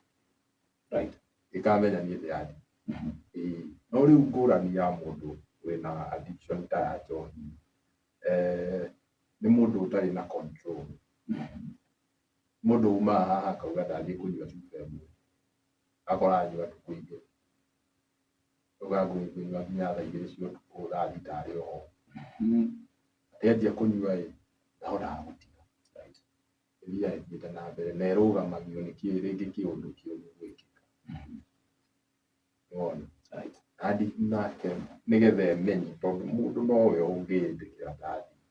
S3: gĩkamenya niĩ ndĩ addict. Ĩĩ, no rĩu ngũrani ya mũndũ wĩna addiction ta ya njohi, nĩ mũndũ ũtarĩ na control. Mũndũ umaga haha akauga ndathiĩ kũnyua cuba ĩmwe, akora anyua tukũ igĩrĩ. Auga ngũnyua nginya thaa 2 cia ũtukũ, thaa thita arĩ oho. Atĩ anjia kũnyua ĩ, ndahotaga gũtiga. Ĩthiaga ĩthiĩte na mbere na ĩrũgamagio nĩ rĩngĩ kĩũndũ kĩũru gwĩkĩka. Nĩwona? Addict nake nĩgetha ĩmenye, tondũ mũndũ nowe ũngĩĩtĩkĩra ta addict.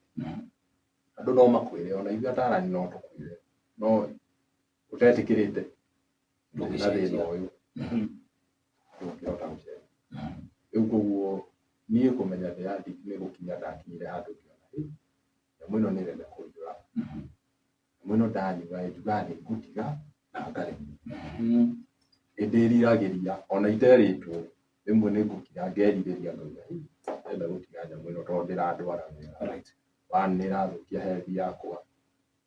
S3: Andũ no makwĩre, ona ithuĩ atarani no tũkwĩre, no ũtetĩkĩrĩte na thĩna ũyũ ndũngĩhota gũcenjia. Rĩu koguo niĩ kũmenya ndĩ addict nĩ gũkinya ndakinyire handũ ngĩona, hĩ, nyamũ ĩno nĩ ĩrenda kũnjũraga. Nyamũ ĩno ndanyua ĩ, njugaga nĩ ngũtiga na ngaremwo. Nĩ ndĩriragĩria ona iterĩtwo, rĩmwe nĩ ngũkira ngerirĩria ngauga, hĩ, ndĩrenda gũtiga nyamũ ĩno tondũ ndĩrandwara wega. One, nĩ ĩrathũkia health yakwa.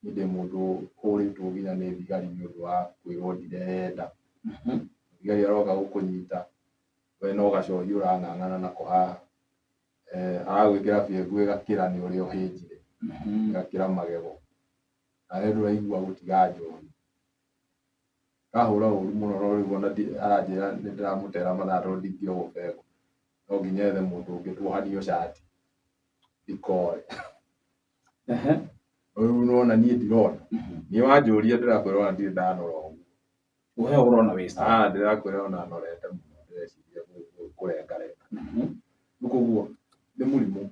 S3: Niĩ ndĩ mũndũ ũhũrĩtwo nginya nĩ thigari nĩ ũndũ wa kwĩrwo ndirenda. Thigari aroka gũkũnyita, we no gacohi ũrang'ang'ana nako haha. Aragwĩkĩra bĩngũ ĩgakĩra nĩ ũrĩa ũhĩnjire, ĩgakĩra magego. Nawe ndũraigua gũtiga njohi. Kahũra ũru mũno no rĩu ona aranjĩra nĩ ndĩramũtera mathaa tondũ ndingĩohwo bengũ. No nginya ethe mũndũ ũngĩ tuohanio cati. Ndikore. Rĩu nĩwona niĩ ndirona. Niĩ wanjũria ndĩrakwĩra ona ndirĩ ndanora ũguo.
S1: We ũrona wĩ sawa.
S3: Ah, ndĩrakwĩra ona norete mũno ndĩreciria kũrengarenga. Rĩu koguo nĩ mũrimũ.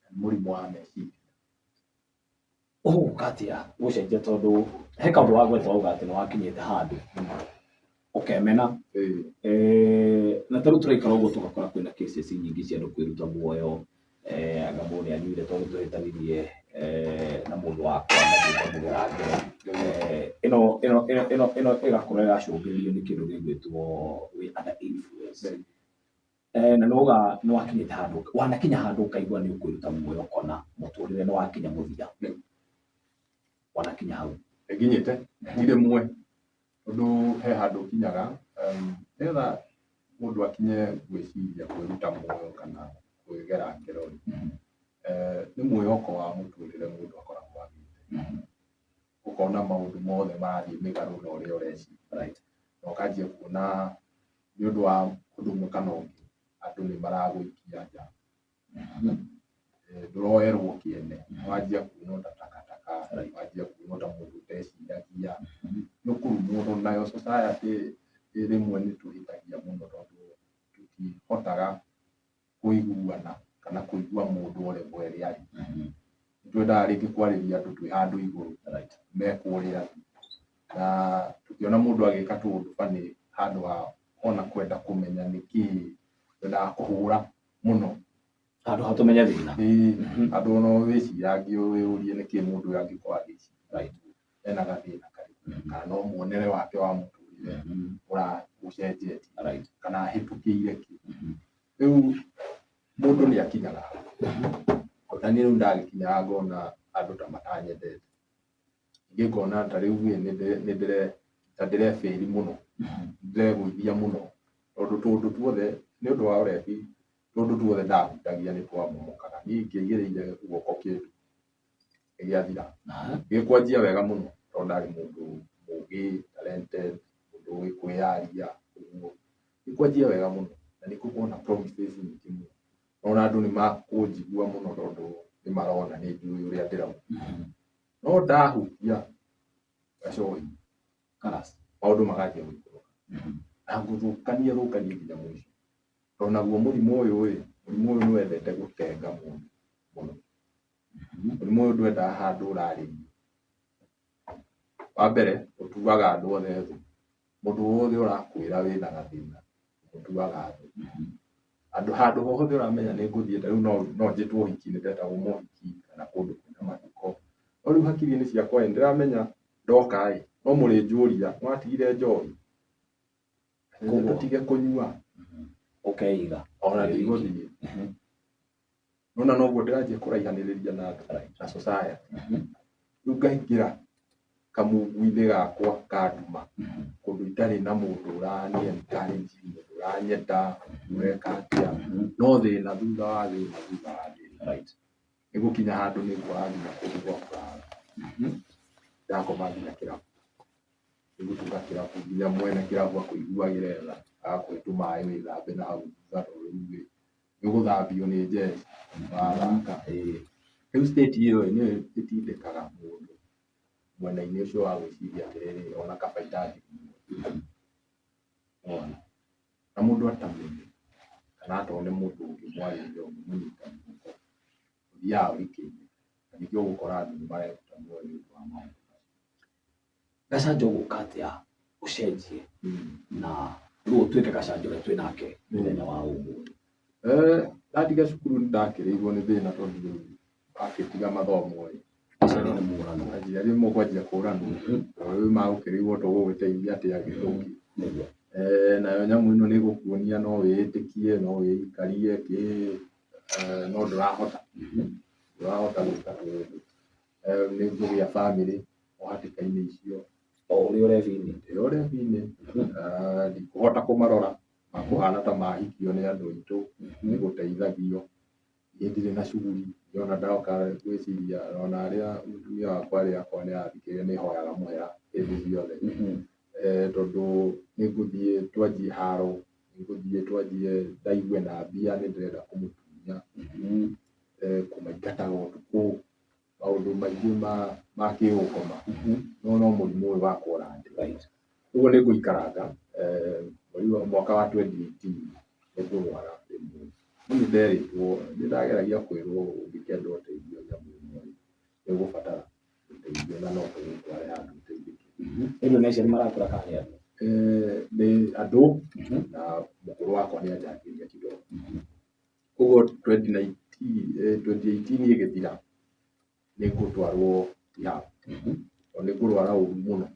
S3: Nĩ mũrimũ wa meciria.
S1: Ũgũka atĩa gũcenjia tondũ he kaũndũ wagweta wauga atĩ nĩ wakinyĩte handũ ũkemena. Na ta rĩu tũraikara ũguo tũgakora kwĩna cases nyingĩ cia andũ kwĩruta muoyo, anga mũndũ nĩ anyuire tondũ tũhĩtanirie na mũndũ wakwa ngathiĩ ngamũgera ngero. Ĩno ĩno ĩno ĩno ĩno ĩgakorwo ĩracũngĩrĩrio nĩ kĩndũ gĩgwĩtwo wĩ under influence. Na nĩwauga nĩwakinyĩte handũ, wanakinya handũ ũkaigua nĩ ũkwĩruta muoyo ũkona mũtũrĩre nĩ wakinya mũthia. Wanakinya hau?
S3: Nĩnginyĩte, ti rĩmwe, tondũ he handũ ũkinyaga, nĩgetha mũndũ akinye gwĩciria kwĩruta muoyo kana kwĩgera ngero rĩ, nĩ mwĩhoko wa mũtũrĩre mũndũ akoragwo agĩte. Ũkona maũndũ mothe marathiĩ mĩgarũ na ũrĩa ũreciria. Na ũkanjia kuona nĩ ũndũ wa ũndũ ũmwe kana ũngĩ, andũ nĩ maragũikia nja. Ndũroerwo kĩene, wanjia kuonwo ta takataka, wanjia kuonwo ta mũndũ ũteciragia, nĩ ũkũrumwo tondũ nayo society rĩmwe nĩ tũhĩtagia mũno tondũ tũtihotaga kũiguana kana kũigua mũndũ o level ĩrĩa arĩ. Nĩ twendaga rĩngĩ kwarĩria andũ twĩ handũ igũrũ me kũrĩa thĩ. Na tũkĩona mũndũ agĩka tũũndũ funny handũ ha ona kwenda kũmenya nĩkĩĩ, twendaga kũhũra mũno.
S1: Handũ ha tũmenye thĩna.
S3: Ĩĩ, handũ ona wĩcirangie wĩyũrie nĩkĩĩ mũndũ ũyũ angĩkorwo agĩciria. Ena gathĩna karĩkũ, kana no muonere wake wa mũtũrĩre ũcenjetie, kana ahĩtũkĩire kĩ. Rĩu mũndũ nĩ akinyaga hau. Na niĩ rĩu ndagĩkinyaga ngona andũ ta matanyendete. Ningĩ ngona ta rĩu ĩ ta ndĩrebĩri mũno, ndĩregũithia mũno, tondũ tũũndũ tuothe nĩ ũndũ wa ũrebi. Tũndũ tuothe ndahutagia nĩ twamomokaga. Niĩ ingĩaigĩrĩire guoko kĩndũ nĩ gĩathira. Gĩkwanjia wega mũno tondũ ndarĩ mũndũ mũgĩ, talented, mũndũ ũĩ kwĩyaria ũguo. Gĩkwanjia wega mũno na nĩ ngũkorwo na promises nyingĩ mũno. Ona andũ nĩ makũnjigua mũno tondũ nĩ marona nĩ njũĩ ũrĩa ndĩrauga. No ndahutia gacohi
S1: Karas.
S3: maũndũ makanjia gũikũrũka. Na ngũthũkania thũkanie nginya mũico. Tondũ naguo mũrimũ ũyũ ĩ, mũrimũ ũyũ nĩ wendete gũtenga mũndũ mũno. Mũrimũ ũyũ ndwendaga handũ ũrarĩrio. Wa mbere ũtuaga andũ othe thũ. Mũndũ wothe ũrakwĩra wĩna gathĩna ũmũtuaga thũ. Andũ handũ hothe ũramenya nĩ ngũthiĩ ta rĩu no njĩtwo ũhiki nĩ ndetagwo mohiki kana kũndũ kwĩna mathiko. No rĩu hakiri-inĩ ciakwa ĩ, nĩndĩramenya ndoka ĩ, no mũrĩnjũria nĩwatigire njohi? Tũtige kũnyua.
S1: Ũkeiga.
S3: Ona ndigũthiĩ. Nona noguo ndĩranjia kũraihanĩrĩria na andũ na society. Rĩu ngaingĩra kamungu-inĩ gakwa ka nduma kũndũ itarĩ na mũndũ ũrani encourage, mũndũ ũranyenda, ũreka atĩa, no thĩna thutha wa thĩna thutha wa thĩna. Nĩ gũkinya handũ nĩ ngwaga nginya kũndũ gwa kũrara. Ndakoma nginya kĩrabu. Nĩ gũtuga kĩrabu nginya mwene kĩrabu akũiguagĩre tha, agakũhe tũmaĩ wĩthambe na hau thutha tondũ rĩu ĩ, nĩ ũgũthambio nĩ njeci wathaka. Rĩu state ĩyo ĩ, nĩyo ĩtindĩkaga mũndũ mwena-inĩ ũcio wa gwĩciria atĩrĩrĩ, ona kaba indanginyua. Wona? Na mũndũ atamenye kana atone mũndũ ũngĩmwarĩria ũngĩmũnyita guoko, ũthiaga ũrikĩire na nĩkĩo ũgũkora andũ nĩ mareruta muoyo nĩ ũndũ wa maũndũ macio.
S1: Gacanja ũgũka atĩa ũcenjie na rĩu ũtuĩke Gacanja ũrĩa twĩ nake mũthenya wa ũmũthĩ?
S3: Ndatiga cukuru nĩ ndakĩrĩirwo nĩ thĩna tondũ rĩu wakĩtiga mathomo ĩ,
S1: Aciari nĩ mũranwo.
S3: Aciari mũkwanjia kũranwo tondũ rĩu magũkĩrigwo tũgũgĩteithia atĩa gĩthũki.
S1: Nĩguo.
S3: Nayo nyamũ ĩno nĩ ĩgũkuonia no wĩĩtĩkie, no wĩikarie kĩ, no ndũrahota, ndũrahota gwĩka tũũndũ. Nĩ ngũgĩa bamĩrĩ o hatĩka-inĩ icio.
S1: O ũrĩ ũrebi-inĩ?
S3: Ndĩ ũrebi-inĩ, ndikũhota kũmarora, makũhana ta mahikio nĩ andũ aitũ, nĩ gũteithagio. Niĩ ndirĩ na cuguri, ona ndoka gwĩciria ona arĩa mũtumia wakwa arĩ akwa nĩ arathikĩrĩria nĩ hoyaga mũhera hĩndĩ ciothe. Tondũ nĩ ngũthiĩ twanjie haro, nĩ ngũthiĩ twanjie ndaigue na mbia nĩ ndĩrenda kũmũtunya, kũmaingataga ũtukũ, maũndũ maingĩ ma kĩũngoma, no no mũrimũ ũyũ wakwa ũrandĩa. Ũguo nĩ ngũikaranga mweri wa mwaka wa 2018 nĩ ngũrwara rĩmwe. No nĩ nderĩtwo, nĩ ndageragia kwĩrwo ũngĩkenda ũteithio nyamũ ĩno rĩ, nĩ ũgũbatara ũteithio na no tũgũtware handũ ũteithĩke.
S1: Ĩno nĩ aciari marakwĩra kana nĩ andũ?
S3: Nĩ andũ na mũkũrũ wakwa nĩ anjangĩria kidogo. Koguo 2018 ĩgĩthira nĩ ngũtwarwo rehab tondũ nĩ ngũrwara ũru mũno.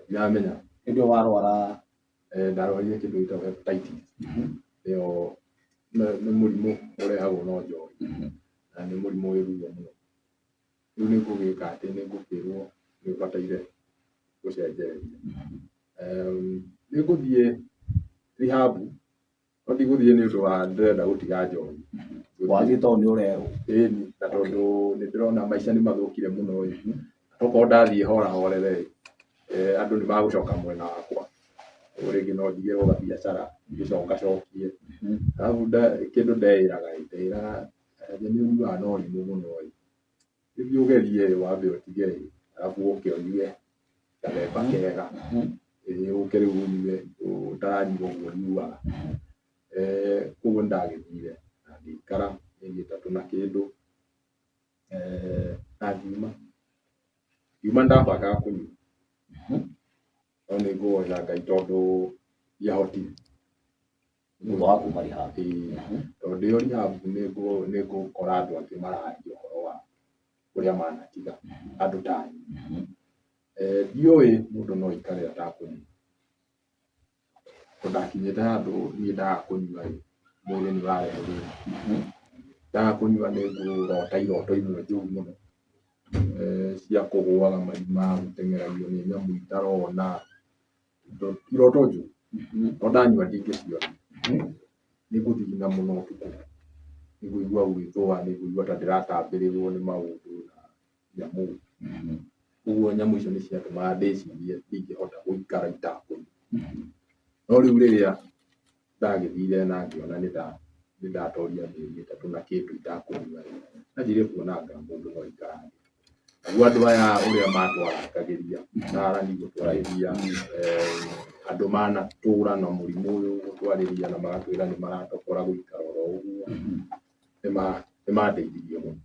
S3: Ndiramenya.
S1: Hĩndĩ ĩyo warwara?
S3: Ndarwarire kĩndũ gĩtagwo hepatitis. Ĩyo nĩ mũrimũ ũrehagwo no njohi na nĩ mũrimũ wĩ ruo mũno. Rĩu nĩ ngũgĩka atĩ nĩ ngũkĩrwo nĩ ũbataire gũcenjereria. Nĩ ngũthiĩ rehab no ndigũthiĩ nĩ ũndũ wa ndĩrenda gũtiga njohi.
S1: Wathiĩ tondũ nĩ ũrerwo?
S3: Ĩni, na tondũ nĩ ndĩrona maica nĩ mathũkire mũno ĩ, tokorwo ndathiĩ hora horere ĩ, andũ nĩ magũcoka mwena wakwa. Ũguo rĩngĩ no ndigĩrwo gabiacara ngĩcokacokie. Arabu kĩndũ ndeĩraga ĩ, ndeĩraga nĩ ũnyuaga na ũrimũ mũno ĩ, Gĩthiĩ ũgerie ĩ wambe ũtige ĩ, arabu ũke ũnyue gathemba kega, ĩĩ ũke rĩu ũnyue ũtaranyua ũguo ũnyuaga. Koguo nĩ ndagĩthire na ngĩikara mĩeri ĩtatũ na kĩndũ na ngiuma. Ngiuma nĩ ndabangaga kũnyua, no nĩ ngũgoca Ngai tondũ ndiahotire.
S1: Thutha wa kuma rehab?
S3: Ĩĩ, tondũ ndĩ o rehab nĩ ngũkora andũ angĩ mararia ũhoro wa ũrĩa manatiga andũ ta niĩ. Ndiũĩ mũndũ no aikare atakũnyua, tondũ ndakinyĩte handũ niĩ ndaga kũnyua ĩ, mwĩrĩ nĩ ũrarehe thĩna. Ndaga kũnyua nĩ ngũrota iroto imwe njũru mũno, cia kũgũaga marima, gũteng'eragio nĩ nyamũ itarona, iroto njũru, no ndanyua ndingĩciona. Nĩ ngũthigina mũno ũtukũ, nĩ ngũigua gwĩthũa, nĩ ngũigua ta ndĩratambĩrĩrwo nĩ maũndũ na nyamũ. Ũguo nyamũ icio nĩ ciatũmaga ndĩcirie ndingĩhota gũikara itakũnyua. No rĩu rĩrĩa ndagĩthire na ngĩona nĩ ndatoria mĩeri ĩtatũ na kĩndũ itakũnyua rĩ, ndanjirie kuona anga mũndũ no aikarange. Naguo andũ aya ũrĩa matwarangagĩria, atarani gũtwarĩria, andũ manatũra na mũrimũ ũyũ gũtwarĩria na magatwĩra nĩ maratokora gũikara oro ũguo, nĩ mandeithirie mũno.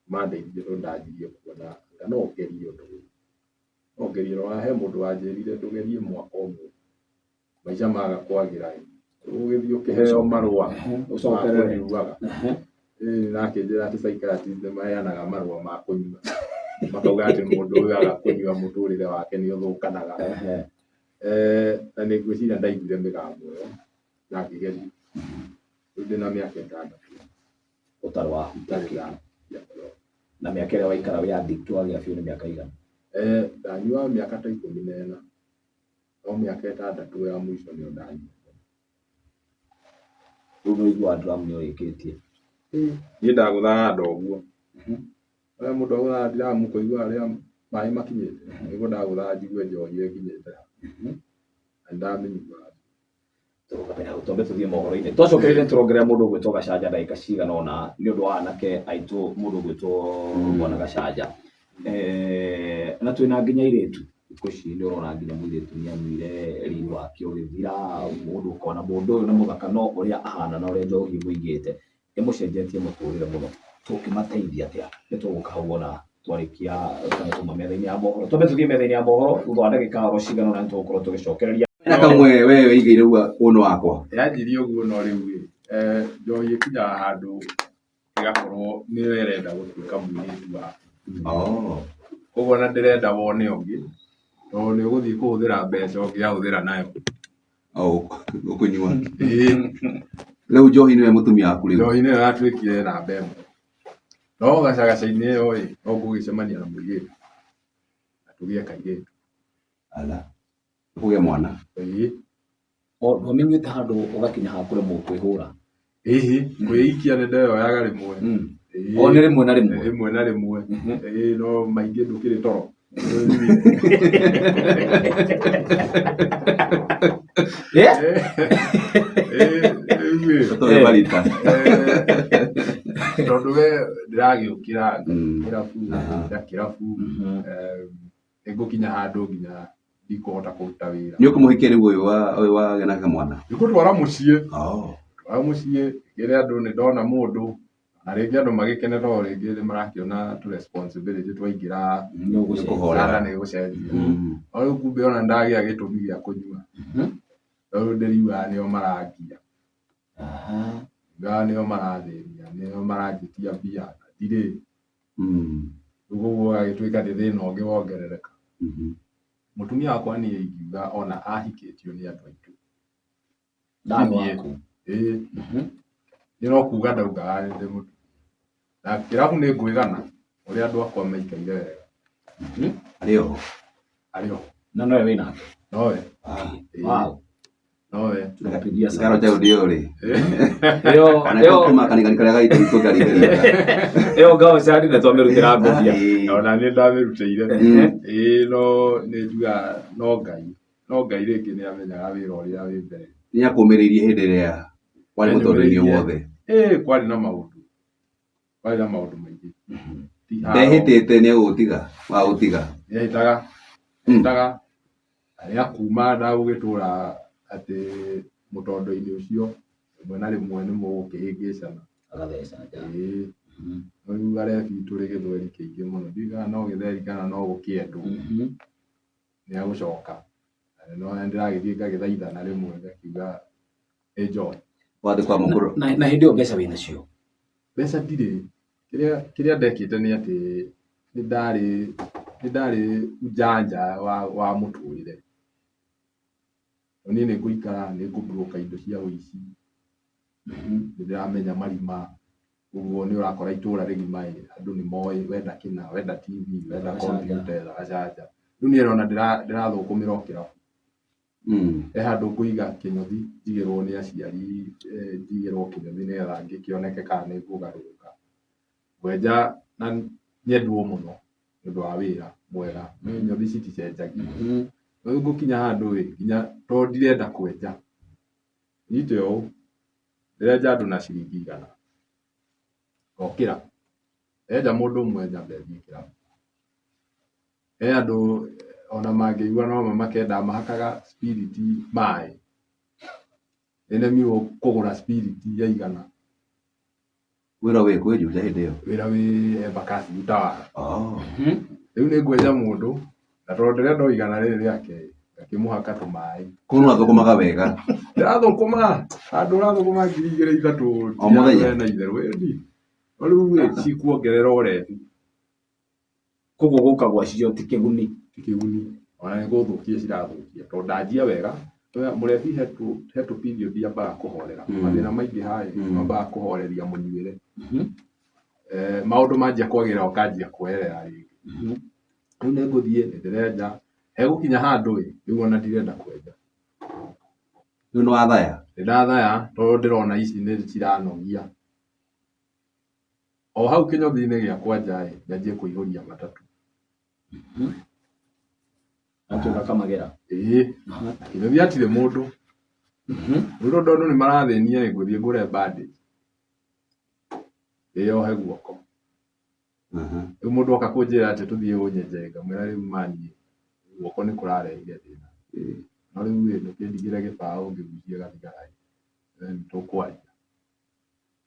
S3: Nĩ mandeithirie tondũ ndanjirie kuona anga no ngerie ũndũ ũyũ. No ngerie, ona he mũndũ wanjĩrire ndũgerie mwaka ũmwe maica maga kwagĩra ĩ, ũgĩthiĩ ũkĩheo marũa ma kũnyuaga. Ĩĩ na akĩnjĩra atĩ psychiatrist nĩ maheanaga marũa ma kũnyua makauga atĩ mũndũ ũyũ aga kũnyua mũtũrĩre wake nĩ ũthũkanaga. Na nĩ ngwĩciria ndaiguire mĩgambo ĩyo na ngĩgeria. Rĩu ndĩna mĩaka 6
S1: ũtarĩ wahutia
S3: itarĩ
S1: kĩndũ.
S3: ndahutia.
S1: Na mĩaka ĩrĩa waikara wĩ addict wagĩa biũ nĩ mĩaka igana?
S3: Ndanyua mĩaka ta 14, no mĩaka 6 ya mũico nĩyo ndanyuĩte.
S1: Rĩu nĩ ũiguaga drum nĩ ũrĩkĩtie?
S3: Niĩ ndagũthaga nda ũguo. Ũrĩa mũndũ agũthaga drum kũigua harĩa maĩ makinyĩte, nĩguo ndagũthaga njigue njohi ĩkinyĩte ha. Na nĩndamĩnyuaga.
S1: Tũrũgame hau twambe tũthiĩ mohoro-inĩ. Twacokereire nĩtũrongerera mũndũ ũgwĩtwo Gacanja ndagĩka cigana ũna nĩ ũndũ wa anake aitũ mũndũ ũgwĩtwo Bwana Gacanja. Na twĩna nginya airĩtu. Thikũ ici nĩ ũrona nginya mũirĩtu nĩ anyuire riri wake ũgĩthira, mũndũ ũkona mũndũ ũyũ nĩ mũthaka no ũrĩa ahana na ũrĩa njohi ĩmũigĩte ĩmũcenjetie mũtũrĩre mũno. Tũngĩmateithia atĩa? Nĩ tũgũka hau ona twarĩkia kana tuma metha-inĩ ya mohoro. Twambe tũthiĩ metha-inĩ ya mohoro thutha wa ndagĩka oro cigana ũna nĩ tũgũkorwo tũgĩcokereria.
S2: Na kamwe we wĩigĩire ũno wakwa.
S3: Yanjirie ũguo no rĩu ĩ, njohi ĩkinyaga handũ ĩgakorwo nĩyo ĩrenda gũtuĩka mũirĩtu waku. Koguo ona ndĩrenda wone ũngĩ, tondũ nĩ ũgũthiĩ kũhũthĩra mbeca ũngĩahũthĩra nayo.
S2: Ũkũnyua. Rĩu njohi nĩwe mũtumia waku rĩu.
S3: Njohi nĩyo yatuĩkire namba ĩmwe. No gacagaca-inĩ ĩyo ĩ, no ngũgĩcemania na mũirĩtu na tũgĩe kairĩtu.
S2: Ala. Ũgĩe mwana.
S3: Ĩĩ.
S1: Ndwamĩnyuĩte handũ ũgakinya ha kũremwo kwĩhũra?
S3: Ĩhĩ, kwĩikia nĩ ndeyoyaga rĩmwe.
S1: O nĩ rĩmwe na rĩmwe?
S3: Rĩmwe na rĩmwe. Ĩĩ, no maingĩ ndũkĩrĩ toro.
S2: Tũrĩ marita.
S3: Tondũ we ndĩragĩũkĩra kĩrabu, na kĩrabu, nĩngũkinya handũ nginya ndikũhota kũruta wĩra.
S2: Nĩ ũkũmũhikia rĩu ũyũ wa ũyũ wagĩa nake mwana?
S3: Nĩngũtwara mũciĩ. Twara mũciĩ, ngĩre andũ nĩ ndona mũndũ, na rĩngĩ andũ magĩkene tondũ rĩngĩ nĩ marakĩona tũ responsibility twaingĩra
S2: Nĩũkũhorera.
S3: nĩ gũcenjia. No rĩu kumbe ona nĩndagĩa gĩtũmi gĩa kũnyua. No rĩu ndĩriugaga nĩo marangia. Ndiugaga nĩo marathĩnia, nĩo maranjĩtia mbia, na ndirĩ. Rĩu koguo ũgagĩtuĩka nĩ thĩna ũngĩ wongerereka. Mũtumia wakwa niĩ ingiuga ona ahikĩtio nĩ andũ aitũ.
S1: Ndarĩ waku.
S3: Ĩĩ. Niĩ no kuga ndaugaga nĩ ndĩ mũtumia. Na kĩrabu nĩ ngwĩgana ũrĩa andũ akwa maikaire wega.
S2: Arĩ oho?
S3: Arĩ oho.
S1: Na nowe wĩnake?
S3: Nowe.
S1: Wow.
S3: Nowe.
S1: Tunapigia
S2: Karo
S1: sana.
S2: chau ndio rĩ.
S1: Ĩyo
S2: Kana
S1: ĩyo
S2: kuma kanigani karĩa gaitũ tũngarigĩrĩria.
S1: ĩyo ngao candi na twamĩrutĩra ngobia.
S3: Ona nĩ ndamĩrutĩire. Ĩĩ no nĩ njugaga no Ngai. No Ngai rĩngĩ nĩ amenyaga wĩra ũrĩa wĩ mbere.
S2: Nĩ akũmĩrĩirie hĩndĩ ĩrĩa warĩ mũtũrĩre-inĩ wothe.
S3: Ĩĩ kwarĩ na maũndũ. Kwarĩ na maũndũ maingĩ. Ti haro.
S2: Ndehĩtĩte nĩ egũgũtiga, wagũtiga.
S3: Nĩehĩtaga. Ehĩtaga. Na rĩa kuma ndagũgĩtũra atĩ mũtondo-inĩ ũcio rĩmwe na rĩmwe nĩ mũgũkĩhĩngĩcana.
S1: Agatheca nja.
S3: Ĩĩ. Rĩu arebi tũrĩ gĩthweri kĩingĩ mũno. Ndiũĩ kana no gĩtheri kana no gũkĩendwo. Nĩ agũcoka. Na nĩ ndĩragĩthiĩ ngagĩthaithana rĩmwe ngakiuga nĩ njohi.
S2: Wathiĩ kwa mũkũrũ.
S1: Na hĩndĩ ĩyo mbeca wĩnacio?
S3: Mbeca ndirĩ. Kĩrĩa ndekĩte nĩ atĩ nĩ ndarĩ ujanja wa mũtũrĩre. Niĩ nĩ ngũikara nĩ ngũ broker indo cia ũici. Nĩ ndĩramenya marima. Ũguo nĩ ũrakora itũra rĩgima ĩ, andũ nĩ moĩ wenda kĩna, wenda TV, wenda
S1: Etha gacanja.
S3: computer, etha gacanja. Rĩu niĩ ona ndĩrathũkũmĩra o kĩrabu. He handũ ngũiga kĩnyũthi njigĩrwo nĩ aciari, njigĩrwo kĩnyũthi nĩgetha ngĩkĩoneke kana nĩ ngũgarũrũka. Ngwenja na nyendwo mũno nĩ ũndũ wa wĩra mwega. Nĩ nyothi citicenjagia. Rĩu ngũkinya handũ ĩ, nginya tondũ ndirenda kwenja, nyite ũũ, ndĩrenja andũ na ciringi 100. Ngokĩra, ndenja mũndũ ũmwe nyambe thiĩ kĩrabu. He andũ ona mangĩigua no mamake ndamahakaga spirit maĩ. Nĩnemirwo kũgũra spirit ya 100.
S2: Wĩra wĩ kwĩ Juja hĩndĩ ĩyo?
S3: Wĩra wĩ Embakasi Utawala. Rĩu nĩ ngwenja mũndũ na tondũ ndĩrenda o 100 rĩrĩ rĩake ngakĩmũhaka tũmaĩ.
S2: Kũu nĩ wathũkũmaga wega.
S3: Ndĩrathũkũma handũ ũrathũkũma 2000 3,000
S2: O mũthenya?
S3: Na itherũ ĩndi. No rĩu ĩ cikuongerera ũrebi.
S1: Koguo gũka gwacio ti kĩguni.
S3: Ti kĩguni. Ona nĩ gũthũkia cirathũkia tondũ ndanjia wega mũrebi he tũ period ambaga kũhorera. Mathĩna maingĩha ĩ mambaga kũhoreria mũnyuĩre. Maũndũ manjia kwagĩra ũkanjia kuoerera rĩngĩ. Rĩu nĩ ngũthiĩ nĩ ndĩrenja hegũkinya handũ ĩ rĩu ona ndirenda kwenja.
S2: Rĩu nĩ wathaya?
S3: Nĩ ndathaya tondũ ndĩrona ici nĩ ciranogia. O hau kĩnyũthi-inĩ gĩakwa nja ĩ nyanjie kũihũria matatũ.
S1: Atuĩka kamagera.
S3: Ĩĩ kĩnyũthi hatirĩ mũndũ. Rĩu tondũ andũ nĩ marathĩnia ĩ ngũthiĩ ngũre bandage ndĩyohe guoko. Rĩu mũndũ oka kũnjĩra atĩ tũthiĩ ũnyenje ngamwĩra rĩu maniĩ guoko nĩ kũrarehire thĩna. No rĩu ĩ ndũkĩndigĩre gĩbaũ ngĩgucie gathigara ĩ nĩ tũkwaria.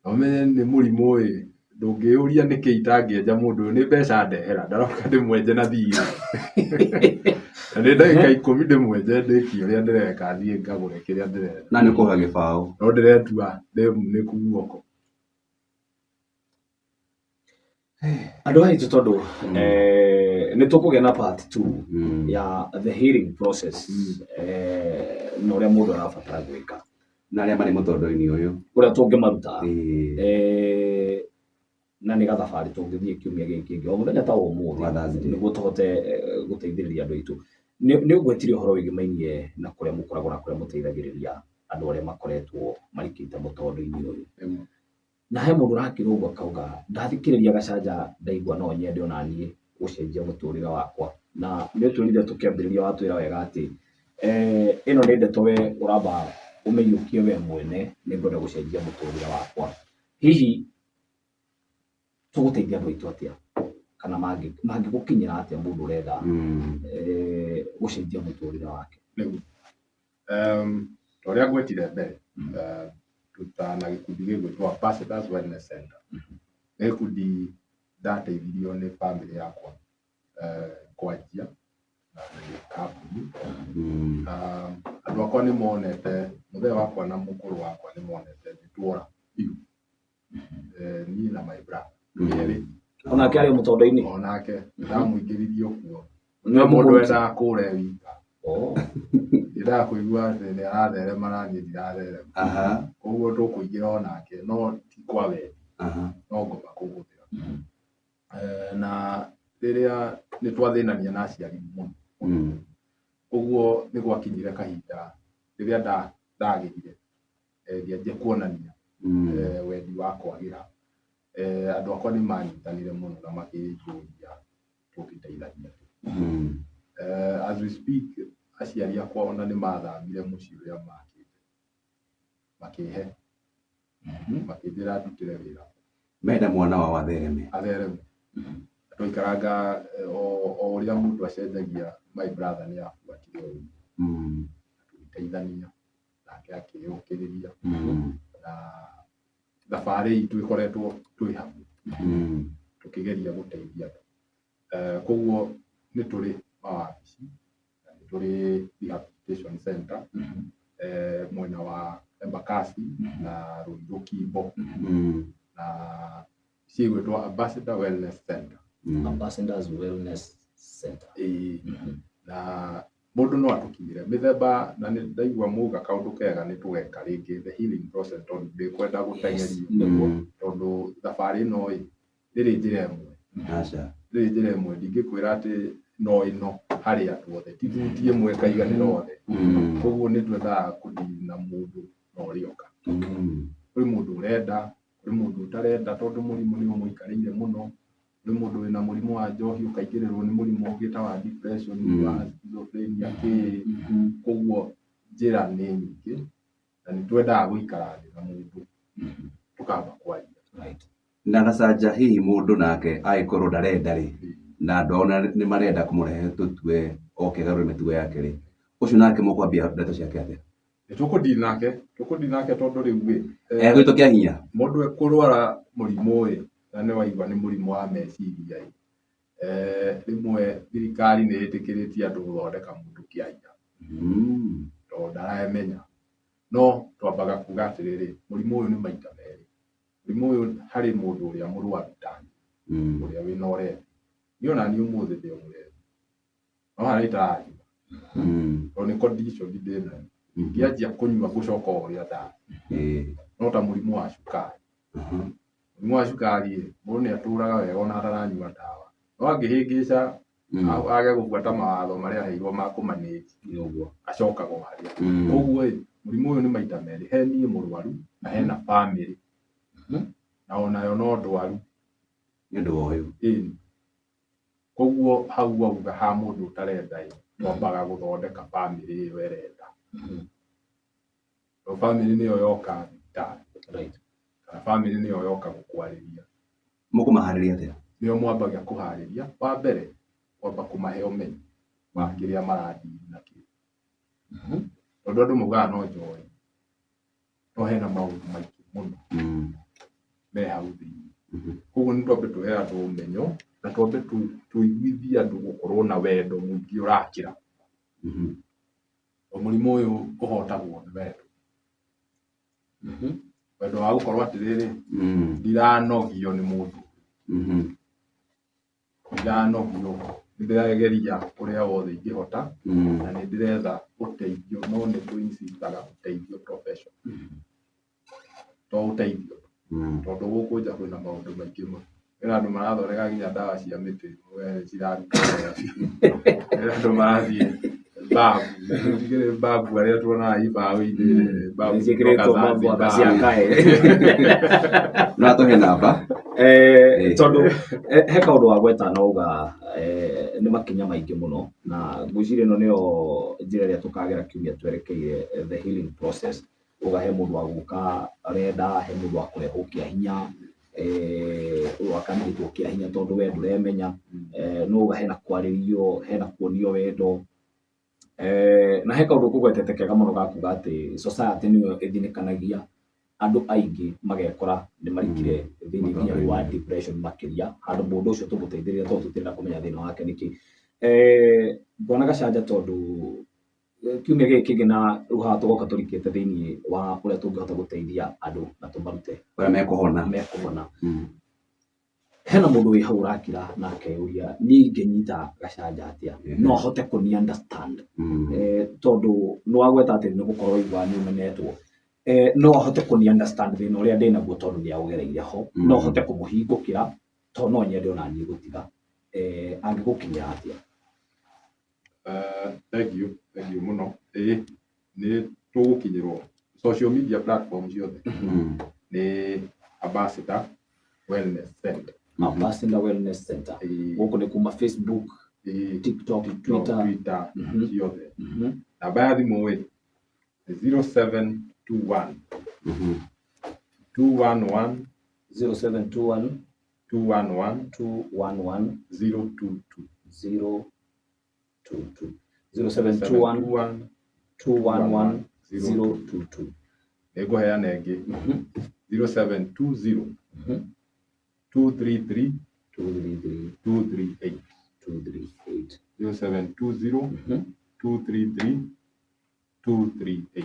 S3: Na ũmenye nĩ mũrimũ ĩ ndũngĩyũria nĩkĩ itangĩenja mũndũ ũyũ nĩ mbeca ndehera ndaroka ndĩmwenje na thirĩ. Na nĩ ndagĩka 10 ndĩmwenje ndĩkie ũrĩa ndĩreka thiĩ ngagũre kĩrĩa ndĩrenda.
S2: Na nĩ ũkũhe gĩbaũ.
S3: No ndĩretua ndĩmunĩku guoko.
S1: Andũ aitũ tondũ nĩ tũkũgĩa na part 2 ya the healing process na ũrĩa mũndũ arabatara gwĩka.
S2: Na arĩa marĩ mũtondo-inĩ ũyũ.
S1: Ũrĩa tũngĩmaruta. Na nĩ gathabarĩ tũngĩthiĩ kiumia gĩkĩ kĩngĩ o mũthenya ta ũmũthĩ nĩguo tũhote gũteithĩrĩria andũ aitũ. Nĩ ũgwetire ũhoro wĩgĩmainie na kũrĩa mũkoragwo na kũrĩa mũteithagĩrĩria andũ arĩa makoretwo marikĩte mũtondo-inĩ ũyũ. Na he mũndũ ũrakĩrwo ũguo akauga ndathikĩrĩria Gachanja ndaigua no nyende ona niĩ gũcenjia mũtũrĩre wakwa. Na nĩ ũtwĩrire tũkĩambĩrĩria watwĩra wega atĩ ĩno nĩ ndeto we ũramba ũmĩiyũkie we mwene nĩ ngwenda gũcenjia mũtũrĩre wakwa. Hihi tũgũteithia andũ aitũ atĩa? Kana mangĩgũkinyĩra atĩa mũndũ ũrenda gũcenjia mũtũrĩre wake?
S3: Nĩguo. Ta ũrĩa ngwetire mbere, tũtana gĩkundi gĩgwĩtwo Ambassadors Wellness Center. Nĩ gĩkundi ndateithirio nĩ bamĩrĩ yakwa kwanjia na nĩ kambuni. Andũ akwa nĩ monete, mũthee wakwa na mũkũrũ wakwa nĩ monete nĩ tuora biũ. Niĩ na my brother tũrĩ erĩ.
S1: Onake arĩ mũtondo-inĩ?
S3: Onake ndamũingĩririe kuo. Nĩ mũndũ wendaga kũra e wika. Ndendaga kũigua atĩ nĩ aratherema na niĩ ndiratherema. Koguo tũkũingĩra onake no ti kwa wendi, no ngoma kũhũthĩra. Na rĩrĩa nĩ twathĩnania na aciari mũno. Koguo nĩ gwakinyire kahinda rĩrĩa ndagĩrire ngĩanjia kuonania wendi wa kwagĩra. Andũ akwa nĩ manyitanire mũno na makĩnjũria tũngĩteithania atĩa. As we speak aciari akwa ona nĩ mathamire mũciĩ ũrĩa makĩte makĩhe makĩnjĩra ndutĩre wĩra.
S2: Menda mwana wao athereme.
S3: Athereme. Twaikaranga o ũrĩa mũndũ acenjagia my brother nĩ abuatire ũguo. Tũgĩteithania nake akĩyũkĩrĩria na thabarĩ itũ ĩkoretwo twĩ hamwe tũkĩgeria gũteithia andũ. Koguo nĩ tũrĩ mawabici na nĩ tũrĩ rehabilitation center mwena wa Embakasi na Ruiru Kimbo na cigwĩtwo Ambassador Wellness Center.
S1: Ambassadors Wellness Center.
S3: Ĩĩ. Na mũndũ no atũkinyĩre mĩthemba na nĩ ndaigua muga kaũndũ kega nĩ tũgeka rĩngĩ the healing process tondũ ndĩkwenda gũteng'erio tondũ thabarĩ ĩno ĩ ndĩrĩ njĩra ĩmwe.
S2: Aca.
S3: Ndĩrĩ njĩra ĩmwe ndingĩkwĩra atĩ no ĩno. Harĩ andũ othe, ti thuti ĩmwe ĩkaiganĩra othe. Koguo nĩ twendaga kũ deal na mũndũ na ũrĩa oka. Kũrĩ mũndũ ũrenda, kũrĩ mũndũ ũtarenda tondũ mũrimũ nĩ ũmũikarĩire mũno, kũrĩ mũndũ wĩna mũrimũ wa njohi ũkaingĩrĩrwo nĩ mũrimũ ũngĩ ta wa depression, wa schizophrenia, kĩ. Koguo njĩra nĩ nyingĩ na nĩ twendaga gũikara thĩ na mũndũ tũkamba kwaria.
S2: Na Gacanja, hihi mũndũ nake angĩkorwo ndarenda rĩ, na andũ ao nĩ marenda kũmũrehe tũtue oke agarũre mĩtugo yake rĩ, ũcio nake mũkwambia ndeto ciake atĩa?
S3: Nĩ tũkũ deal nake, tũkũ deal nake tondũ rĩu rĩ,
S2: Egwĩtwo kĩa hinya.
S3: Mũndũ ekũrwara mũrimũ ĩ, na nĩ waigua nĩ mũrimũ wa meciria ĩ, rĩmwe thirikari nĩ ĩtĩkĩrĩtie andũ gũthondeka mũndũ kĩa hinya tondũ ndaremenya. No twambaga kuga atĩrĩrĩ, mũrimũ ũyũ nĩ maita merĩ. Mũrimũ ũyũ harĩ mũndũ ũrĩa mũrwaru tani, ũrĩa wĩna ũrebi. Niĩ ona niĩ ũmũthĩ ndĩ o mũrebi. No harĩa itaranyua. Tondũ nĩ condition ndĩnayo. Ingĩanjia kũnyua ngũcoka o ũrĩa ndarĩ. No ta mũrimũ wa cukari. Mũrimũ wa cukari ĩ, mũndũ nĩ atũraga wega ona ataranyua ndawa. No angĩhĩngĩca age gũbuata mawatho marĩa aheirwo ma kũ manage, acokaga o harĩa. Koguo ĩ, mũrimũ ũyũ nĩ maita merĩ, he niĩ mũrwaru na hena bamĩrĩ. Na onayo no ndwaru.
S2: Nĩ ũndũ wa ũyũ.
S3: Ĩni. Koguo hau wauga ha mũndũ ũtarenda ĩ, twambaga gũthondeka bamĩrĩ ĩyo ĩrenda. Tondũ bamĩrĩ nĩyo yoka thibitarĩ. Kana bamĩrĩ nĩyo yoka gũkwarĩria.
S2: Mũkũmaharĩria atĩa?
S3: Nĩo mwambagia kũharĩria. Wa mbere, kwamba kũmahe ũmenyo wa kĩrĩa mara deal nakĩo. Tondũ andũ maugaga no njohi. No hena maũndũ maingĩ mũno me hau thĩinĩ. Koguo nĩ twambe tũhe andũ ũmenyo na twambe tũiguithie andũ gũkorwo na wendo mũingĩ ũrakĩra. Tondũ mũrimũ ũyũ ũhotagwo nĩ wendo. Wendo wa gũkorwo atĩrĩrĩ, ndiranogio nĩ mũndũ. Ndiranogio, nĩ ndĩrageria ũrĩa wothe ingĩhota na nĩ ndĩretha ũteithio, no nĩ tũ insist aga ũteithio professional. To ũteithio tondũ gũkũ nja kwĩna maũndũ maingĩ mũno. Kwĩna andũ marathondeka nginya ndawa cia mĩtĩ ciraruta wĩra biũ. Kwĩna andũ marathiĩ mbabu, tikĩrĩ mbabu arĩa tuonaga ibaũ-inĩ, mbabu
S1: Ciĩkĩrĩtwo
S3: kutoka
S1: mbabu anga
S3: Zanzibar.
S1: cia kae.
S2: No atũhe namba.
S1: Tondũ he kaũndũ wagweta na uga nĩ makinya maingĩ mũno, na ngwĩciria ĩno nĩyo njĩra ĩrĩa tũkagera kiumia twerekeire the healing process. Uga he mũndũ wa gũka arenda, he mũndũ wa kũrehwo kĩa hinya, ũyũ akanyitwo kĩa hinya tondũ we ndũremenya, no uga hena kwarĩrio, hena kuonio wendo. Na he kaũndũ ũkũgwetete kega mũno ga kuga atĩ society nĩyo ĩthinĩkanagia andũ aingĩ magekora nĩ marikire thĩinĩ nginya rĩu wa depression makĩria, handũ mũndũ ũcio tũmũteithĩrĩrie tondũ tũtirenda kũmenya thĩna wake nĩkĩ. Bwana Gachanja, tondũ kiumia gĩkĩ kĩngĩ na rĩu haha tũgoka tũrikĩte thĩinĩ wa ũrĩa tũngĩhota gũteithia andũ na tũmarute
S2: ũrĩa mekũhona.
S1: Mekũhona. Hena mũndũ wĩ hau ũrakira na akeyũria, niĩ ingĩnyita Gachanja atĩa no ahote kũni understand? Tondũ nĩ wagweta atĩ nĩ gũkorwo waigua nĩ ũmenetwo, no ahote kũni understand thĩna ũrĩa ndĩnaguo tondũ nĩ aũgereire ho, no ahote kũmũhingũkĩra tondũ no nyende ona niĩ gũtiga, angĩgũkinyĩra atĩa?
S3: Thank you, thank you mũno. Ĩĩ, nĩ tũgũkinyĩrwo social media platform ciothe nĩ Ambassador Wellness Center.
S1: Ambassador Wellness Center.
S3: Ĩĩ.
S1: Gũkũ nĩ kuma Facebook,
S3: Ĩĩ.
S1: TikTok,
S3: TikTok,
S1: Twitter.
S3: Twitter, ciothe. Namba ya thimũ ĩ nĩ 0721 211
S1: 0721
S3: 211
S1: 211
S3: 022.
S1: 022, 0721 211 022.
S3: Nĩ ngũheana ĩngĩ, 0720 233
S1: 233
S3: 238.
S1: 238.
S3: 0720 233 238.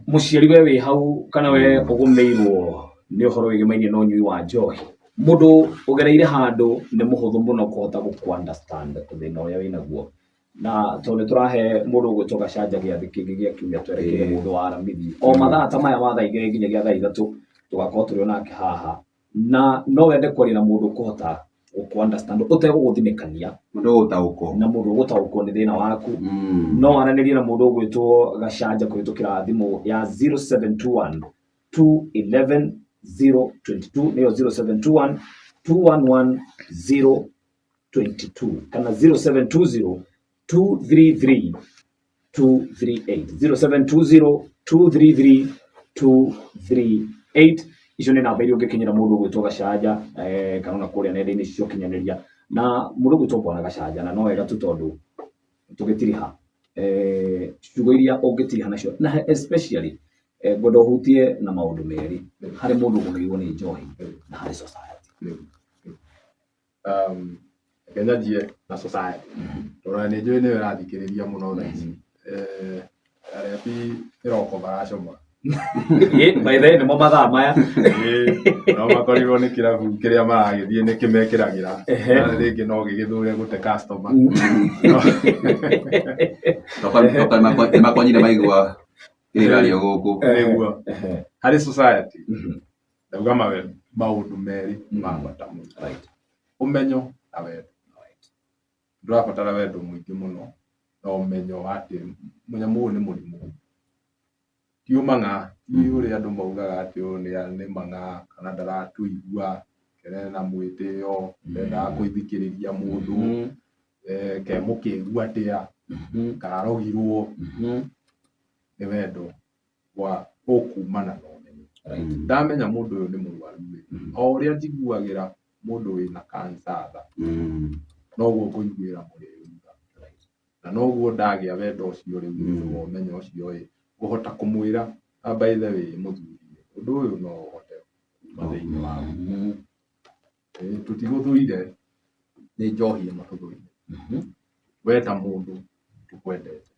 S1: Mũciari we wĩ hau kana we ũgũmĩirwo nĩ ũhoro wĩgĩmainie na ũnyui wa njohi, mũndũ ũgereire handũ nĩ mũhũthũ mũno kũhota gũkũ understand thĩna ũrĩa wĩnaguo, na tondũ nĩ tũrahe mũndũ ũgwĩtwo Gachanja gĩathĩ kĩngĩ gĩa kiumia twerekeire mũthĩ wa Aramithi o mathaa ta maya ma thaa 2 nginyagia thaa 3 tũgakorwo tũrĩ onake haha, na no wende kwaria na mũndũ ũkũhota Gũkũ understand ũtegũgũthinĩkania.
S2: Mũndũ ũgũtaũkwo.
S1: Na mũndũ ũgũtaũkwo nĩ thĩna waku. No aranĩrie na mũndũ ũgwĩtwo Gacanja kũhĩtũkĩra thimũ ya 0721 211 022, nĩyo 0721 211 022 kana 0720 233 238, 0720 233 238. Icio nĩ namba iria ũngĩkinyĩra mũndũ ũgwĩtwo Gacanja kana ona kũrĩa nenda-inĩ cia ũkinyanĩria na mũndũ ũgwĩtwo Bwana Gacanja. Na no wega tu tondũ tũgĩtiriha ciugo iria ũngĩtiriha nacio, na especially ngwenda ũhutie na maũndũ merĩ, harĩ mũndũ ũgũmĩirwo nĩ njohi na harĩ society.
S3: Reke nyanjie na society tondũ nĩ njũĩ nĩyo ĩrathikĩrĩria mũno thaa ici. Arebi kĩroko maracoma.
S1: By the way, nĩmo mathaa maya.
S3: Ĩĩ, no makorirwo nĩ kĩrabu kĩrĩa maragĩthiĩ nĩ kĩmekĩragĩra. Na rĩngĩ no gĩgĩthure gũte customer.
S2: Tokorwo nĩmakonyire maigua kĩrĩa ĩrario gũkũ.
S3: Nĩguo. Harĩ society ndauga maũndũ merĩ ma bata mũno. Ũmenyo na wendo. Ndũrabatara wendo mũingĩ mũno, no ũmenyo wa atĩ mũnyamũ ũyũ nĩ mũrimũ. Ti ũmang'a, ti ũrĩa andũ maugaga atĩ ũyũ nĩ mang'a kana ndaratũigua, kana ena mwĩtĩo, ndendaga kũthikĩrĩria mũndũ, ke mũkĩgu atĩa, kararogirwo. Nĩ wendo wa ũkumana na ũmenyo. Ndamenya mũndũ ũyũ nĩ mũrwaru rĩ, o ũrĩa njiguagĩra mũndũ wĩna cancer tha, noguo ngũiguĩra mũrĩu tha. Na noguo ndagĩa wendo ũcio rĩu nĩ ũndũ wa ũmenyo ũcio ĩ, ngũhota kũmwĩra, "Ah, by the way mũthuri, ũndũ ũyũ no ũhote kuma thĩinĩ waku. Tũtigũthũire, nĩ njohi ĩno tũthũire. We ta mũndũ tũkwendete.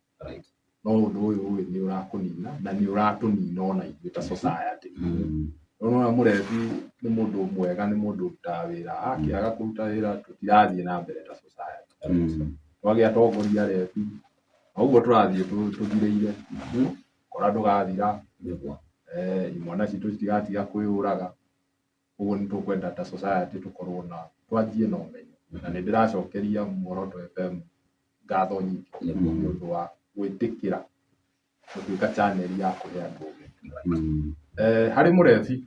S3: No ũndũ ũyũ ĩ nĩ ũrakũnina na nĩ ũratũnina ona ithuĩ ta society." Ũrona mũrebi nĩ mũndũ mwega, nĩ mũndũ ũrutaga wĩra, akĩaga kũruta wĩra tũtirathiĩ na mbere ta society. Twagĩa atongoria arebi, ũguo tũrathiĩ tũthirĩire, kora ndũgathira, imwana citũ citigatiga kwĩyũraga. Ũguo nĩ tũkwenda ta society tũkorwo na twanjie na ũmenyo. Na nĩ ndĩracokeria Muoroto FM ngatho nyingĩ nĩ ũndũ wa gwĩtĩkĩra gũtuĩka channel ya kũhe andũ ũmenyo. Harĩ mũrebi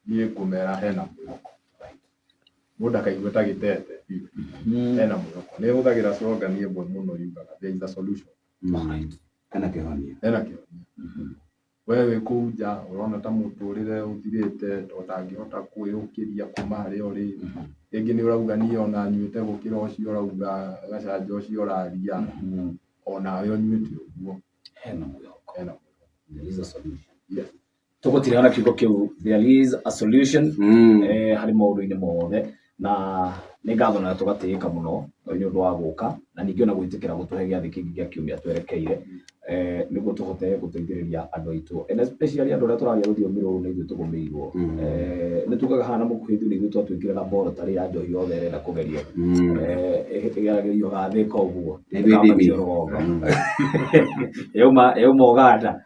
S3: niĩ ngũmera hena mwĩhoko. Mũndũ ndakaigue ta gĩtete biũ. Hena mwĩhoko. Nĩ hũthagĩra slogan ĩmwe mũno yugaga there is a solution.
S2: Hena kĩhonia.
S3: Hena kĩhonia. We wĩ kũu nja ũrona ta mũtũrĩre ũthirĩte, ta ũtangĩhota kwĩyũkĩria kuma harĩa ũrĩ. Rĩngĩ nĩ ũrauga niĩ ona nyuĩte gũkĩra ũcio ũrauga Gacanja ũcio ũraria, onawe ũnyuĩte ũguo.
S1: Hena mwĩhoko.
S3: Hena mwĩhoko.
S1: There is a solution.
S3: Yes.
S1: Tũgũtirĩha na kiugo kĩu, there is a solution harĩ maũndũ-inĩ mothe, na nĩ ngatho na tũgatĩĩka mũno nĩ ũndũ wa gũka na ningĩ ona gwĩtĩkĩra gũtũhe gĩathĩ kĩngĩ gĩa kiumia twerekeire, nĩguo tũhote gũteithĩrĩria andũ aitũ, and especially andũ arĩa tũraria rũthiomi rũrũ nĩ ithuĩ tũgũmĩirwo. Nĩ tugaga haha na mũkuhĩ ithuĩ nĩ ithuĩ twatuĩkire laboratory ya njohi yothe ĩrenda kũgerio. Ĩgeragĩrio gathĩka ũguo.
S2: Nĩ ithuĩ ithimi.
S1: Ĩkambatio rũgongo. Yauma Ũganda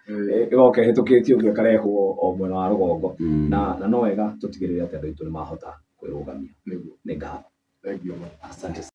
S1: ĩgoka ĩhĩtũkĩtio ũguo ĩkarehwo o mwena wa rũgongo. Na no wega tũtigĩrĩre atĩ andũ aitũ nĩ mahota kwĩrũgamia.
S3: Nĩguo.
S1: Nĩ ngatho.
S3: Thank you mũno.
S1: Asante.